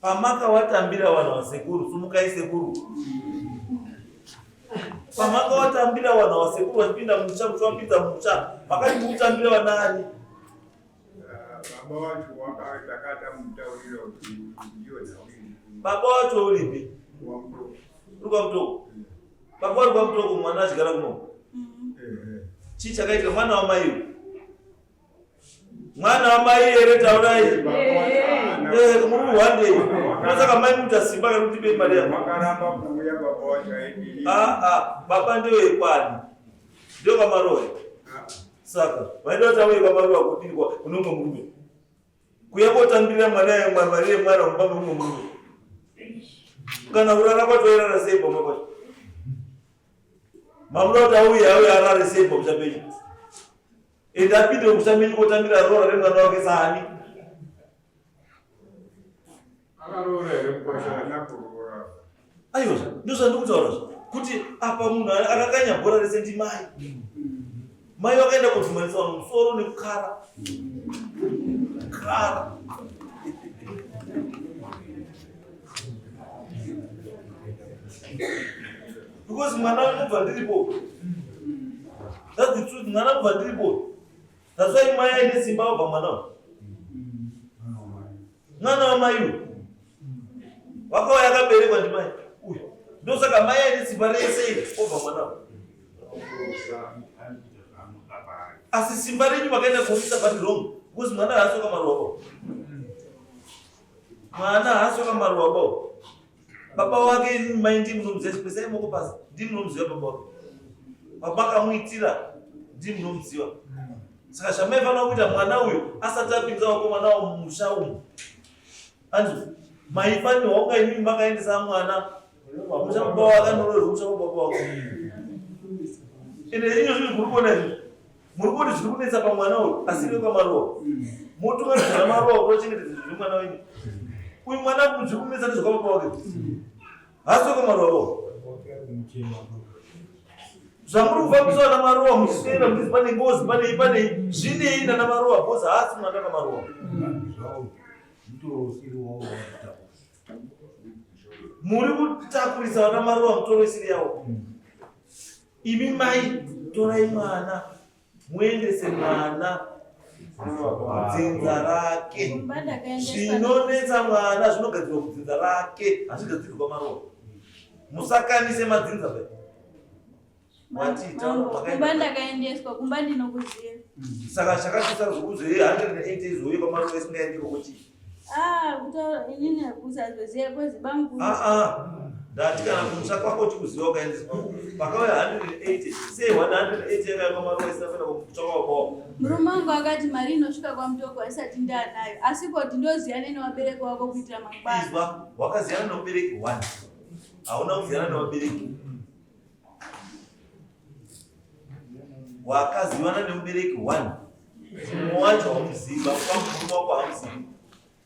[SPEAKER 4] Pamakawatambira vanhu vasekuru, sumukai sekuru. Pamakawatambira vanhu vasekuru vachipinda musha, muchivapinza musha, makati mukutambira vanani?
[SPEAKER 3] Baba wacho takatamutaurira kuti ndiyo nhau iyi.
[SPEAKER 4] Baba wacho uripi? Uri kwaMutoko. Baba vari kwaMutoko, mwana achigara kuno. Chii chakaitika? Mwana wamai uyu. Mwana wamai here taurai. Eh, muri kuhwandei. Unosaka mai muta simba kana kuti bei mari yako.
[SPEAKER 3] Vakaramba kuuya baba wacho aiti.
[SPEAKER 4] Ah ah, baba ndiyo yekwani. Ndiyo kwamarowa. Saka, vaida kuti auye kwamarowa kudini kwa kune umwe murume. Kuya kotambirira mwana mari yemwana mumba meumwe murume. Kana kurara kwacho airara sei pamba pacho? Mamuda kuti auye auye arare sei pamusha penyu? Ende apinde musha menyu kotambira roora remwana wake saani?
[SPEAKER 3] Akaroora here mukwasha haana kuroora.
[SPEAKER 4] Aiwa, ndozvandikutaura zvo kuti apa munhu akakanya bhora rese ndimai. Mai vakaenda kodhumanisa vanhu musoro nekukara. Kara. Because mwana unobva ndiripo. That's the truth. Mwana unobva ndiripo. That's why mai aine simba wabva mwana uyu. Mwana wamai uyu. Wakauya akaberekwa ndimai uyu. Ndosaka mai aine simba rese obva mwana uyu. Asi simba renyu makaenda kuisa but wrong because mwana haasi wakamaruwa baba. Mwana haasi wakamaruwa baba. Baba wake mai ndimi munomuziva chikwesai moko pasi ndimi munomuziva baba wake. Baba akamuitira ndimi munomuziva. Saka zvamaifanira kuita mwana uyu asati apinza vakomana wavo mumusha umu. Anzi maifanirwa kunga imimi makaendesa mwana musha baba wake anoroorwa musha baba wake. Ende izvo zvinhu muri kuona izvi. Muri kuona zviri kunetsa pamwana uyu asi iwe kwamaruwa. Motungamidza maruwa kuti achengetedze zvinhu zvemwana wenyu. Uyu mwana zviri kunetsa ndezvekwababa wake. Haasi wekwamaruwa baba. Zvamuri kufambiswa namaruwa muchiswera muchizi pane ngozi panei panei zvinei nana maruwa because haasi mwana namaruwa. Muri kutakurisa vana maruwa mutoro isiri yawo. Imi mai torai mwana muendese mwana kudzinza rake.
[SPEAKER 7] Kumba ndakaendeswa
[SPEAKER 4] Zvinonetsa mwana zvinogadzirwa kudzinza rake hazvigadzirwi kwamaruwa. Musakanise madzinza pe. Wati taura
[SPEAKER 7] Mambo,
[SPEAKER 4] makaenda.
[SPEAKER 7] kumba ndakaendeswa kumba ndinokuziva.
[SPEAKER 4] Saka chakatisa zvokuzi 180 izouye kwamaruwa isingaendi kokuti.
[SPEAKER 7] Ah, kutaura inini kusazoziva kozi bamukuru.
[SPEAKER 4] Ah ah. Ndati kana kumusha kwako chikuziva ukaendeswa. Pakauya 180 sei 180 yakauya kwamaruwa isina kuenda kumusha kwako kwako.
[SPEAKER 7] Murume wangu akati mari inosvika kwamutoko asati ndaanayo asi koti ndoziyana nevabereki wako kuitira mangwana.
[SPEAKER 4] Izwa wakaziyana nomubereki one. Hauna kuziyana nevabereki. Wakazivana nemubereki one. Mumwe wacho haumuzivi, baba murume wako haumuzivi.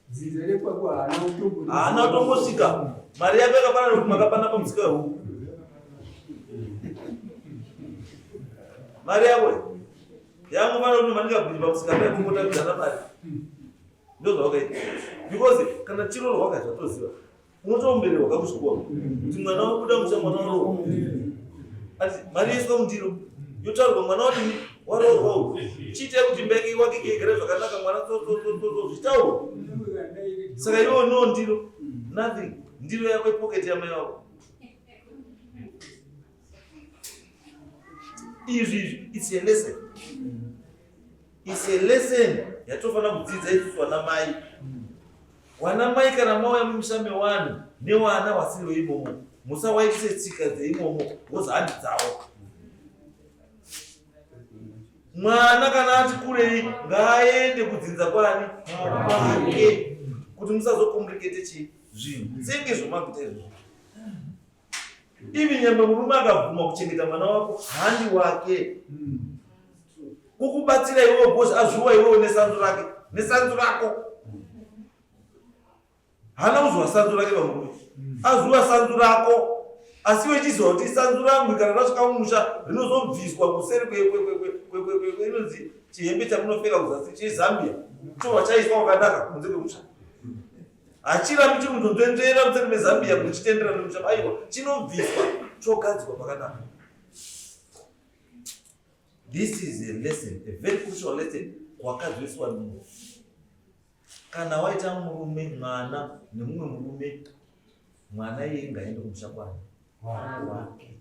[SPEAKER 8] Dzinza rekwako haana kutombori.
[SPEAKER 4] Haana kutombosvika. Mari yako yakafanana nekuti makapanda pamusika wehuku. Mari yako yangofanana kuti manikabviri pamusika pekungotambidzana mari. Ndozvawakaita. Because kana chirorwa wakazvatoziva unotoombererwa kakuchikoro kuti mwana wabuda musha mwana waroorwa. Ati mari yoiswa mundiro yotaurwa mwana wadini waroorwa uyu. Chiitai kuti imba yake iwakike igare zvakanaka mwana tsotsotsotso zvichitaurwa. Saka iwewe no ndiro nothing ndiro yako ipocket yamai wako. Izvi izvi it's a lesson. It's a lesson yatofanira kudzidza isusu vana mai. Vana mai kana mauya mumusha mewanhu nevana vasiri veimomo musawaitise tsika dzeimomo because handi dzavo. Mwana kana ati kurei ngaaende kudzinza kwani kwake kuti musazokomplikete chi zvinhu senge zvomakuita izvozvo. Even nyangwe murume akabvuma kuchengeta mwana wako handi wake. Kukubatsira iwewe because azviwa iwewe nesanzu rake nesanzu rako. Haana kuzwa sanzu rake pamurume. Azviwa sanzu rako. Asi iwe chiziva kuti sanzu rangu kana rasvika mumusha rinozobviswa kuseri inonzi chihembe chamunopfeka kuzasi cheZambia chobva chaiswa kwakanaka kunze kwemusha. Hachirambi chiri kundonzvenzvera museri meZambia muchitendera nemusha aiwa chinobviswa chogadzikwa pakanaka. This is a lesson, a very crucial lesson kwakadzidziswa munhu. Kana waita murume mwana nemumwe murume mwana iyeye ngaende kumusha kwani wake.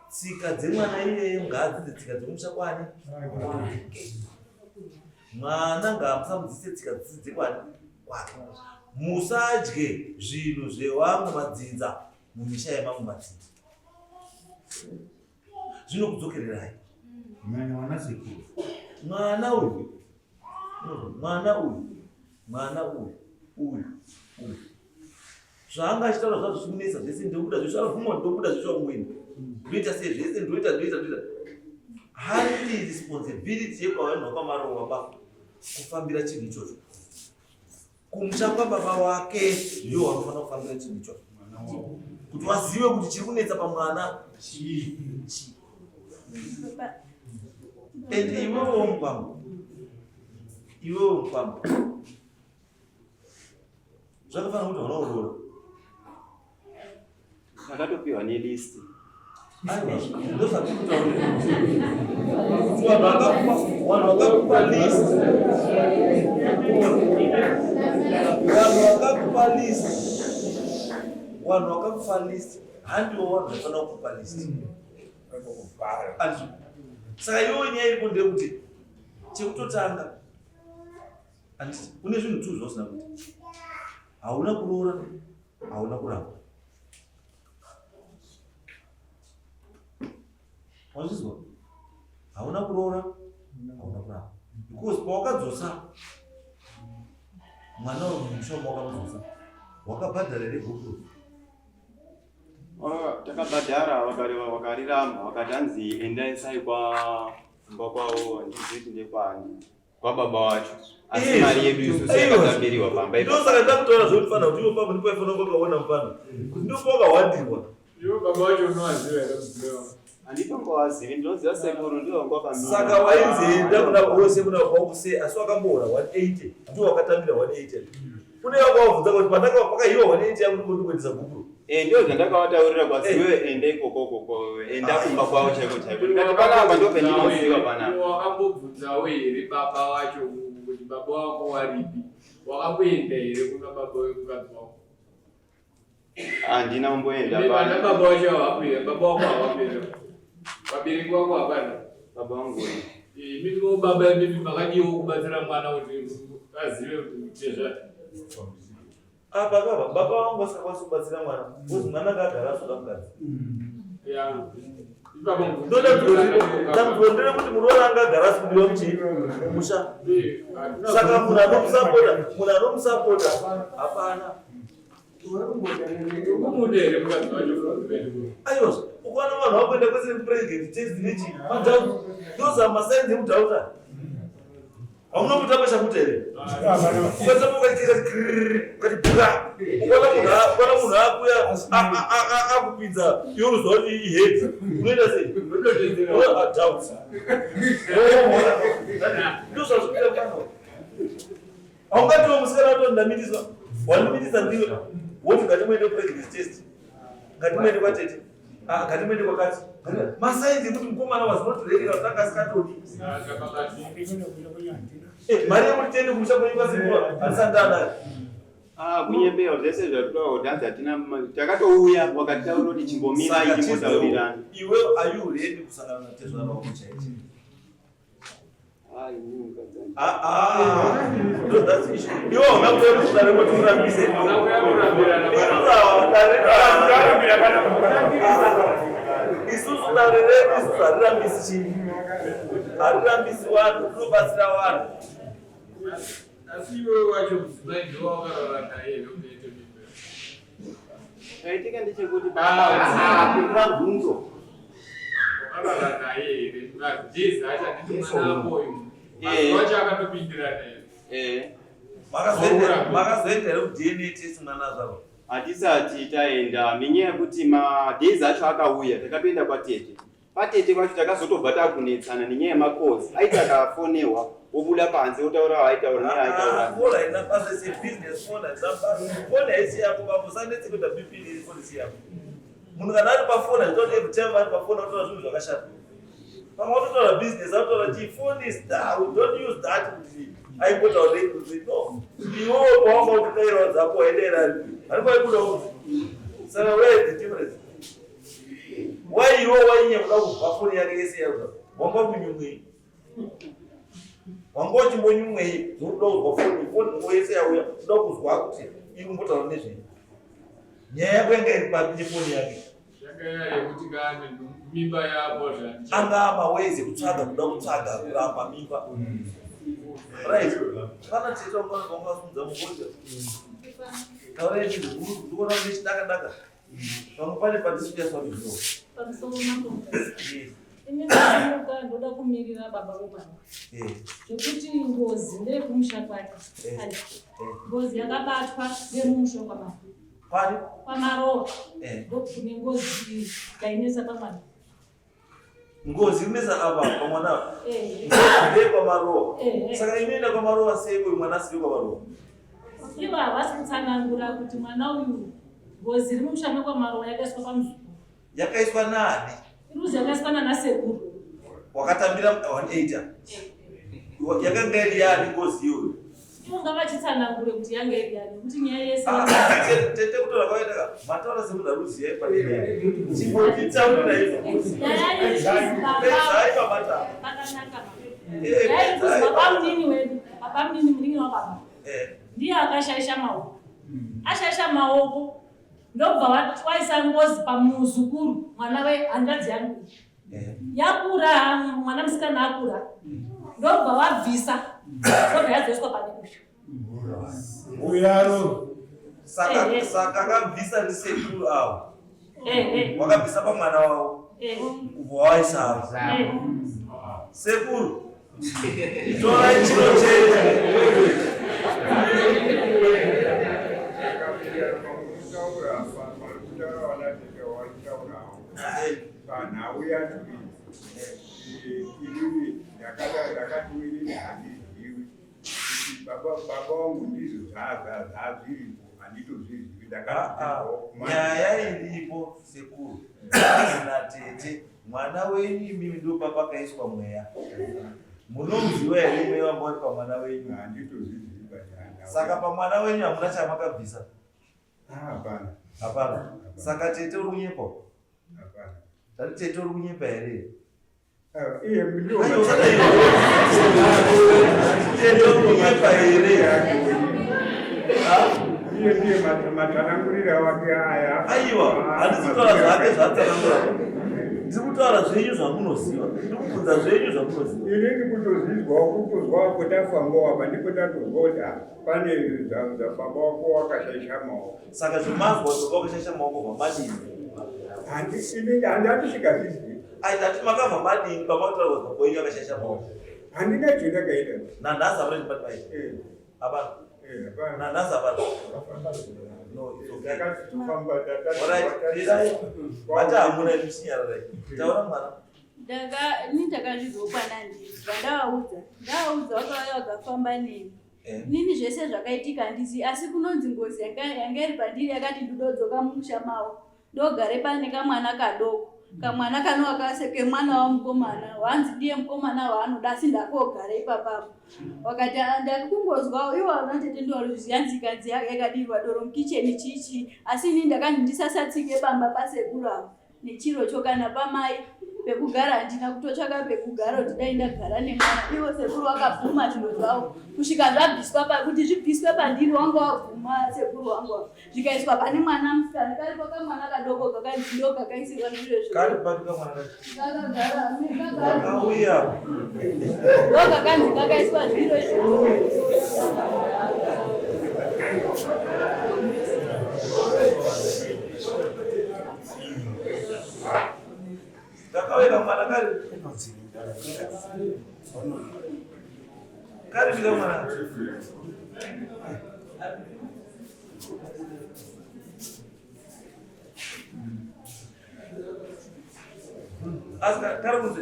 [SPEAKER 4] Tsika dzemwana iyeye ngaadzidze tsika dzekumusha kwani wake. Mwana ngaamusamudzidzise tsika dzisiri dzekwani kwake. Musadye zvinhu zvewamwe madzinza mumisha yemamwe madzinza. Zvinokudzokererai.
[SPEAKER 3] Kunyanya wana sekuru.
[SPEAKER 4] Mwana uyu, mwana uyu, mwana uyu, uyu, uyu. Zvaanga achitaura zvazvo zvikunetsa zvese ndokuda zvese anobvuma kuti ndokuda zvese wamwene. Ndoita sei zvese ndoita ndoita ndoita. Handi responsibility yekwavanhu vakamarowa ba kufambira chinhu ichocho. Kumusha kwababa wake ndiwo wanofanira kufambira chinhu ichocho. Kuti wazive kuti chiri kunetsa pamwana chii. And iwewo mukwambo. Iwewo mukwambo. Zvakafanira kuti hauna kuroora.
[SPEAKER 5] Takatopiwa nelist.
[SPEAKER 4] Vanhu vakakupa list. Vanhu vakakupa list. Vanhu vakakupa list. Handiwo vanhu vaifanira kukupa list. Saka iwewe nyaya iripo ndeyekuti chekutotanga Handiti une zvinhu tu zvausina kuita. Hauna kuroora, hauna kuramba. Wazvizwa? Hauna kuroora, hauna kuramba. Because pawakadzosa mwana wemumusha wakamudzosa, wakabhadhara here gupuro?
[SPEAKER 5] Takabhadhara vakariramba vakati hanzi endai sai kwa kumba kwavo handizivi kuti ndekwani. Kwababa wacho. Asi mari yedu isusu yakatambiriwa pamba ipapo.
[SPEAKER 4] Ndosaka ndakutaura zvekuti fana kuti iwo papo ndipo paifanira kunge wakaona mufana. Kuti ndipo pawakawandirwa.
[SPEAKER 8] Iwo baba wacho unowaziva here mudzimai wako?
[SPEAKER 5] Handitombowazivi, ndinoziva sekuru ndivo vanga vakamira.
[SPEAKER 4] Saka wainzi enda kuna vose kuna baba wako sei asi wakambohora 180 ndiwo wakatambira 180. Kune vakawabvunza kuti pandaka pakahiwa 180 yangu ndipo ndikuendesa gupuro.
[SPEAKER 5] Eh, ndio zvandakavataurira kwaziwe eh. enda ikoko ko enda kumba kwavo chaiko chaiko. Ndikati panapa ndo pendinoziva panapa.
[SPEAKER 8] Wakambobvunzawo here baba wacho kuti baba wako waripi? Wakamboenda here kuna baba wemukadzi wako?
[SPEAKER 5] Handina kumboenda
[SPEAKER 8] pana. Baba wacho hawapo here? Baba wako hawapo here? Vabereki wako hapana?
[SPEAKER 5] Baba wangu.
[SPEAKER 8] Imimiwo baba imimi makadiwo kubatsira mwana kuti azive kuti zva
[SPEAKER 4] Apa kava baba vangu vasingakwanisi kubatsira mwana because mwana akagara asoda mukadzi. Dambudziko nderekuti muroora anga agara asi kudiwa muchii mumusha. Saka munhu anomusapota munhu anomusapota hapana. Aiwa ukaona vanhu vakuenda kwese president test nechi madhauta those are masigns ekudhauta. Hauna kutamba shakuta here? Ukatamba ukaitika ukati bra. Ukaona munhu akuya akupinza iwe unoziva kuti ihead. Unoita sei? Unoita doubt. Ndozvazvinoita kutamba. Haungatiwo musikana wato ndamitiswa. Wandimitisa ndiwe. Woti ngatimuende pregnancy test. Ngatimuende kwatete. Ah, ngatimuende kwakati. Masainzi ekuti mukomana was not ready kana kuti anga asikatodi. Eh, mari yekuti tiende kumusha kwenyu kwasekuru handisati ndanayo.
[SPEAKER 5] Ah, kunyepewa zvese zvatoda kuti hanzi hatina takatouya wakatitaura kuti chimbomira
[SPEAKER 4] Saka
[SPEAKER 5] ichimbotaurirana.
[SPEAKER 4] Iwe are you ready kusangana natezvara wako chaicho? Iwe hauna kuuya kudare kuti urambise. Isusu dare redu isusu harirambisi chii? Harirambisi vanhu, rinobatsira vanhu.
[SPEAKER 8] Asi iwe wacho mudzimai ndiwe wakarara naye here unoita mimba?
[SPEAKER 5] Chaitika ndechekuti baba bvunzo.
[SPEAKER 8] Wakarara naye here? Jezi acho handiti mwana wako uyu. Mazuva acho akatopindirana here?
[SPEAKER 5] Eh.
[SPEAKER 4] Makazoenda here kuDNA test mwana azvarwa?
[SPEAKER 5] Hatisati taenda nenyaya yekuti madays acho akauya takatoenda kwatete. Patete pacho takazotobva takunetsana nenyaya yemakozi. Aiti akafonerwa wobuda panze wotaura waaitaura neaaitaura.
[SPEAKER 4] Ah, phone haina basa it's a business phone haina basa. Phone haisi yako baba usanetse kuita BP nefoni isi yako. Munhu kana ari pafoni achitaura kuti every time ari pafoni anotaura zvinhu zvakashata. Pamwe watotaura business anotaura chii phone is that we don't use that kuti aimbotaura nei kuti no. Iwewe pawanga uchitairawo dzako waidaira ari. Ari kwaibuda kuti. Saka where is the difference? Why iwe wainya kuda kubva foni yake yese yakuda? Wanga kunyumwei? Wanga uchimbonyumwei zvokuda kuzwa foni foni nguva yese yauya kuda kuzwa kuti iri kumbotaura nezvei. Nyaya yako yanga iri papi nefoni yake? Anga maways ekutsvaga kuda kutsvaga kuramba mimba. Right. Kana tete wanga wakasimudza mugoja. Taura chinhu ndikuona kuti chidaka daka. Pamwe pane pandisikunyatsa kuziva.
[SPEAKER 9] Pamusoro mambo. Ini ndinomuka ndoda kumirira baba vepano. Zvekuti ngozi ndeyekumusha kwake. Ngozi yakabatwa ndemumusha kwamama.
[SPEAKER 4] Kwani?
[SPEAKER 9] Kwamarowa. Ndokune ngozi yainetsa pamwana.
[SPEAKER 4] Ngozi inetsa apa pamwana apa. Ndeye kwamarowa. Saka inoenda kwamarowa sei uyu mwana asiri kwamarowa?
[SPEAKER 9] Ivo havasi kutsanangura kuti mwana uyu ngozi iri mumusha mekwamarowa yakaiswa pamuzukuru.
[SPEAKER 4] Yakaiswa nani?
[SPEAKER 9] Iruzi yakaiswa nana sekuru.
[SPEAKER 4] Wakatambira 180. Yakanga iri yani ngozi iyoyo?
[SPEAKER 9] Ivo ngavachitsanangure kuti yanga iri yani nekuti nyaya yese.
[SPEAKER 4] Ah, tete kutaura kwaita ka mataura semunhu ari kuziva pane nyaya. Chimbotitsaurira izvo.
[SPEAKER 9] Nyaya iri
[SPEAKER 4] Pedzai pabata.
[SPEAKER 9] Pakanaka. Nyaya iri kuzi baba munini wedu, baba munini munin'ina wababa. Ndiye akashaisha maoko. Ashaisha maoko ndobva waisa ngozi pamuzukuru mwana wehanzvadzi yangu yakura mwana musikana akura ndobva wabvisa ndobva yazoiswa pane uyu
[SPEAKER 4] uyaro saka saka akabvisa ndisekuru avo wakabvisa pamwana wavo kubva waisa sekuru Torai chiro chenyu.
[SPEAKER 3] Panhau yacho iyi, inini ndakati handizivi kuti baba vangu ndizvo zvazviripo, handitozvizivi.
[SPEAKER 4] Nyaya iripo sekuru natete Mwana wenyu imimi ndopapakaiswa mweya. Munomuziva here mweya wanga uri pamwana wenyu?
[SPEAKER 3] Handitoziziva.
[SPEAKER 4] Saka pamwana wenyu hamuna chamakabvisa?
[SPEAKER 3] Ah, hapana.
[SPEAKER 4] Hapana. Saka tete uri kunyepa?
[SPEAKER 3] Hapana.
[SPEAKER 4] Tati tete uri kunyepa here?
[SPEAKER 3] Ah, iye ndio.
[SPEAKER 4] Tete uri kunyepa here?
[SPEAKER 3] Iye ndiye matsanangurira wake aya.
[SPEAKER 4] Aiwa, handisi kutaura zvake zvaatsanangura. Ndiri kutaura zvenyu zvamunoziva. Ndiri kubvunza zvenyu zvamunoziva.
[SPEAKER 3] Inini kutozvizwawo kutozwawo kwetafambawo apa ndipo tatozwa kuti ah, pane baba wako wakashaisha maoko.
[SPEAKER 4] Saka zvemazwa kuti baba wakashaisha maoko zvamadini?
[SPEAKER 3] Handisi handisikazvizivi.
[SPEAKER 4] Ai ndati makabva madini pamakutaura kuti baba wenyu akashaisha maoko.
[SPEAKER 3] Handina chandakaita.
[SPEAKER 4] Nanhasi hamuna chimati maita.
[SPEAKER 3] Eh.
[SPEAKER 4] Hapana.
[SPEAKER 3] Eh,
[SPEAKER 4] Nanhasi hapana. No, it's okay. Alright, dai. Bata hamuna chinyararai. Taura mwana.
[SPEAKER 7] Ndaka ni ndakazvizwa kwana ndiri ndavaudza. Ndavaudza vakauya vakafamba neni.
[SPEAKER 4] Eh.
[SPEAKER 7] Nini zvese zvakaitika handizivi asi kunonzi ngozi yanga yanga iri pandiri yakati ndodzoka mumusha mavo. Ndogare pane kamwana kadoko. Kamwana kanova kemwana wamukomana wanzi ndiye mukomana waanoda asi ndakogara ipapapo. Wakati ah, ndakungozwa iwo vanatete ndiwaruzviziva nzi ikanzi yakadirwa doro mukicheni chichi asi ini ndakanzi ndisasatsike pamba pasekuru avo nechirocho kana pamai pekugara handina kutotsvaka pekugara kuti dai ndagara nemwana. Ivo sekuru vakabvuma zviro zvavo kusvika zvabviswa kuti zvibviswe pandiri wanga wabvuma sekuru wangu avo zvikaiswa pane mwana musikana karipo kamwana kadoko kakanzi ndo kakaisirwa zviro izvo.
[SPEAKER 4] Kari papi kamwana kacho?
[SPEAKER 7] Kakagara, kakagara.
[SPEAKER 4] Kakauya.
[SPEAKER 7] Ndo kakanzi kakaiswa zviro izvo.
[SPEAKER 4] Kakauya kamwana kari. Kari kamwana. Asi kari kunze.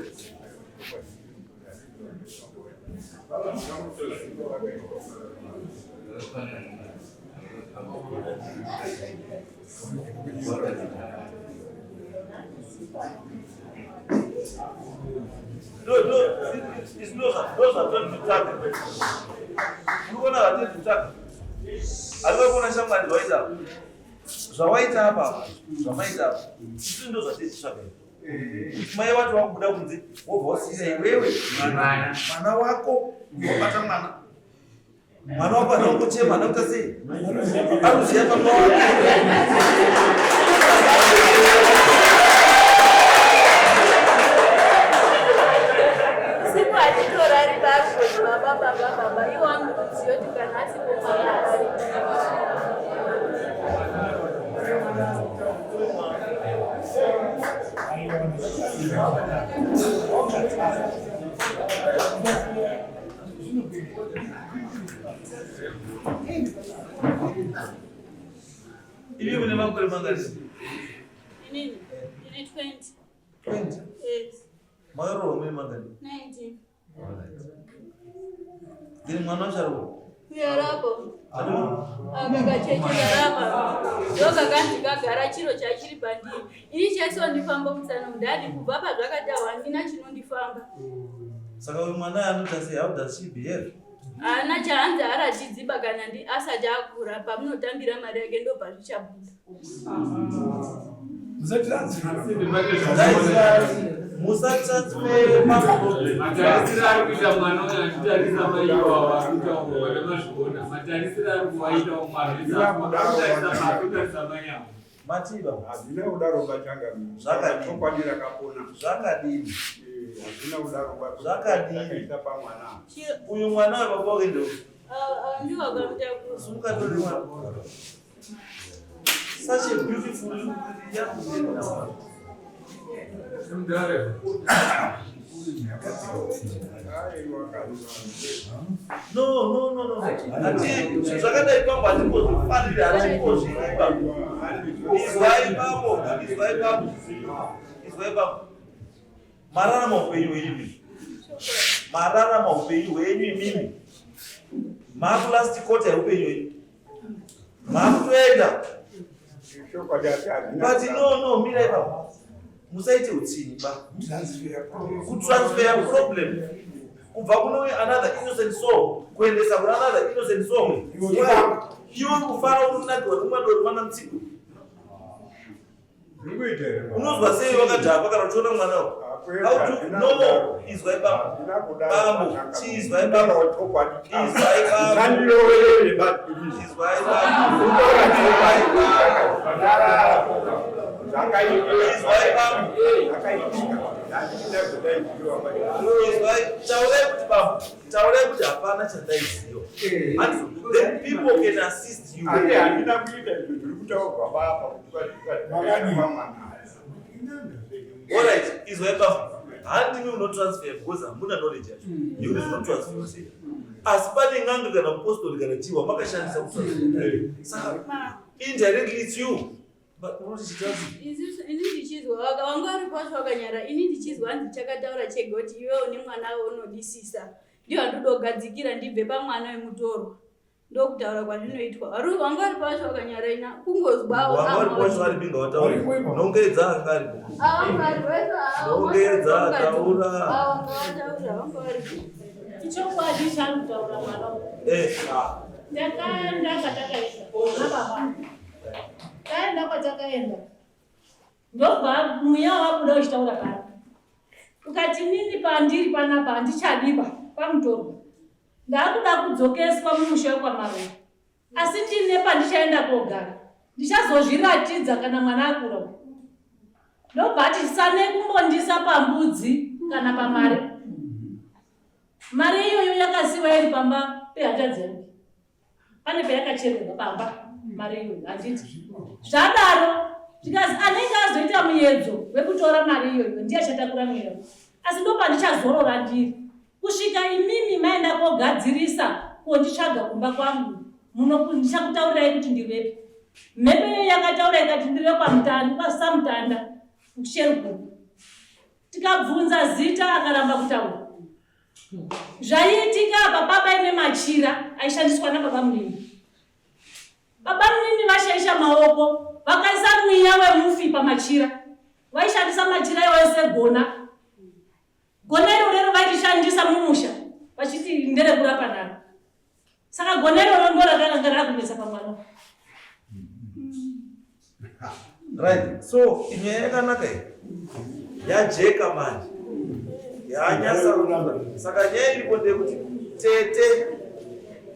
[SPEAKER 4] Ndozvatonditsvaga. Urikuona zvatonditsvaga? Ari kuona shamwari zvawaita apa. Zvawaita apa, zvamaita apa. Izvi ndozvatitsvaga. Mai wacho wakubuda kunze wobva wasiya iwewe mwana wako wabata mwana. Mwana wako anongochema anoita sei? Anoziya baba wake.
[SPEAKER 7] Siku atitorari bako baba baba baba iwo anoziva kuti kana asipo mwana ari.
[SPEAKER 4] Imi mune makore mangani?
[SPEAKER 7] Inini ndine 20.
[SPEAKER 4] 20.
[SPEAKER 7] Yes.
[SPEAKER 4] Makaroorwa mune mangani?
[SPEAKER 7] 19.
[SPEAKER 4] Then mwana wacho aripo?
[SPEAKER 7] Uyarapo. Aka kacheche karapa. Ndokakanzi kagara chiro chachiri pandiri. Ini chaisondifamba musana mudhadi kubva pazvakataurwa handina chinondifamba.
[SPEAKER 4] Saka uyu mwana anoita sei? How does she behave?
[SPEAKER 7] Haana chaanzi haratidziba kana ndi asati akura pamunotambira mari yake ndopazvichabuda.
[SPEAKER 4] Musatransfer maproblem.
[SPEAKER 8] Matarisiro ari kuita mwana uyu achitarisa mai iwawa ari kutaura vana mazviona. Matarisiro ari kuvaitawo mwana akutarisa akutarisa mai avo.
[SPEAKER 4] Matiba.
[SPEAKER 3] Hazvina kudaro bachanga.
[SPEAKER 4] Zvakadini?
[SPEAKER 3] Chokwadi rakapona.
[SPEAKER 4] Zvakadini?
[SPEAKER 3] Hazvina kudaro ba.
[SPEAKER 4] Zvakadini?
[SPEAKER 3] Takaita pamwana.
[SPEAKER 4] Uyu mwana webaba wake ndio.
[SPEAKER 7] Ndiwo akamutakura.
[SPEAKER 4] Sumuka tore mwana. Such a beautiful young man. No, no, no, no. Ati zvakadai pambo hatimbozvifariri hatimbozviiba. Izwai pambo, izwai pambo. Izwai pambo. Mararama upenyu hwenyu imimi. Mararama upenyu hwenyu imimi. Maakulast quarter yeupenyu hwenyu. Maakutoenda. But no, no, mira ipapo. Musaite utsinye ba. Kutransfer problem kubva kuno another innocent soul kuendesa kuna another innocent soul. Iwe kufara unonakirwa nemwana mwana mutsigo. Unozwa sei wakadhakwa kana uchiona mwana wako? How do no izwai bambo. Bambo, chizwai bambo. Izwai bambo. Izwai bambo. Izwai bambo. Izwai, taurai kuti bambo, taurai kuti hapana chandaiziva. And then people can assist you.
[SPEAKER 3] Asi handina kuita izvo zviri kutaurwa baba kuti pamwana.
[SPEAKER 4] Alright, izwai bambo. Handimi unotransfer because hamuna knowledge yacho. Yekuti zvinotransfer sei. Asi pane n'anga kana mupostori kana chiwa makashandisa kutransfer. Saka indirectly it's you. But unoti chitransfer.
[SPEAKER 7] Ini ndichizwa wanga vari pacho wakanyara ini ndichizwa hanzi chakataura chega kuti iwe une mwana waunodisisa ndiyo handidogadzikira ndibve pamwana wemutorwa ndokutaura kwazvinoitwa wanga vari pacho wakanyara ina kungozwawo
[SPEAKER 4] Wanga vari pacho vari binga wataura. Nongedza anga aripo. Nongedza taura.
[SPEAKER 9] Ichokwadi chaari kutaura mwana uyu.
[SPEAKER 4] Eh, ah.
[SPEAKER 9] Ndakaenda kwatakaenda nababa. Taenda kwatakaenda. Ndobva mweya wabuda uchitaura pano. Ukati nini pandiri panapa handichadiba pamutorwa. Ndakuda kudzokeswa mumusha wekwaMarura. Asi ndine pandichaenda kogara. Ndichazozviratidza kana mwana akura. Ndobva ati sane kumbondisa pambudzi kana pamari. Mari iyoyo yakasiwa iri pamba pehanzvadzi yangu. Pane payakachererwa pamba mari iyoyo handiti. Zvadaro zvikazi anenge azoita muedzo wekutora mari iyoyo ndiye achatakura mweya. Asi ndopandichazorora ndiri. Kusvika imimi maenda kogadzirisa konditsvaga kumba kwangu. Muno ndichakutaurirai kuti ndiripi. Mhepo iyoyo yakataura ikati ndiri kwaMutanda, kwaSamutanda, kuSheruguru. Tikabvunza zita akaramba kutaura. Zvaiitika apa baba ine machira aishandiswa nababa munini. Baba munini vashaisha maoko vakaisa mweya wemufi pamachira. Vaishandisa machira iwayo segona. Gona iro rero vairishandisa mumusha vachiti nderekurapa naro. Saka gona iroro ndo rakanga rakunetsa pamwana.
[SPEAKER 4] Right. So nyaya yakanaka iyi. Yajeka manje. Yanyasa. Saka nyaya iripo ndeyekuti tete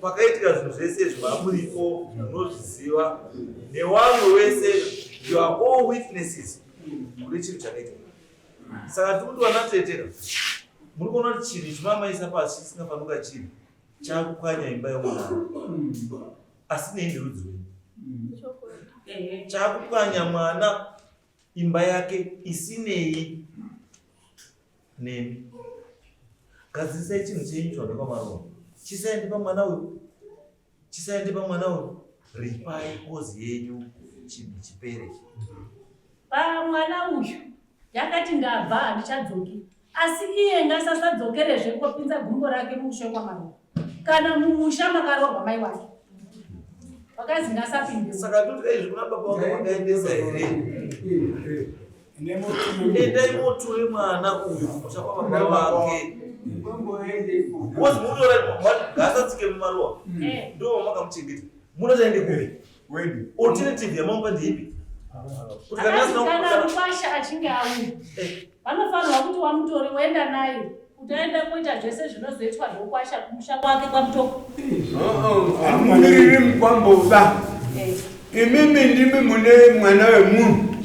[SPEAKER 4] pakaitika zvinhu zvese izvi mamuripo munozviziva newamwe wese you are all witnesses kune chinhu chakaitika. Saka tiri kuti vana tete muri kuona kuti chinhu ichi mamaisa pasi chisingafaniri kunga chiri chakupwanya imba yomwana asi nei nerudzi rwenyu chakupwanya mwana imba yake isinei nemi gadzirisai chinhu chenyu chavane kwamaruwa chisaende pamwana uyu chisaende pamwana uyu ripai kozi yenyu chinhu chipere
[SPEAKER 9] pamwana uyu yakati ndabva handichadzoki asi iye ngasasadzokerezve kopinza gumbo rake mumusha wekwaMaruwa kana mumusha makaroorwa mai wake wakazi ngasapinde.
[SPEAKER 4] Saka toti izvi kuna baba wake vakaendesa here? Endai moture mwana uyu kumusha kwababa wake. Wozi munotora ngasatsike mumaruwa. Ndo vamakamuchengeta. Munoti aende kupi? Alternative yamamupa ndeipi? Kuti kana asina
[SPEAKER 9] Kana mukwasha achinge auya vanofanirwa kuti wamutore woenda naye kuti aende kuita zvese zvinozoitwa zvokwasha kumusha kwake kwaMutoko.
[SPEAKER 3] Hamumiriri mukwamboba. Imimi ndimi mune mwana wemunhu.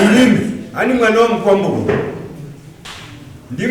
[SPEAKER 3] Imimi hani mwana wamukwambo.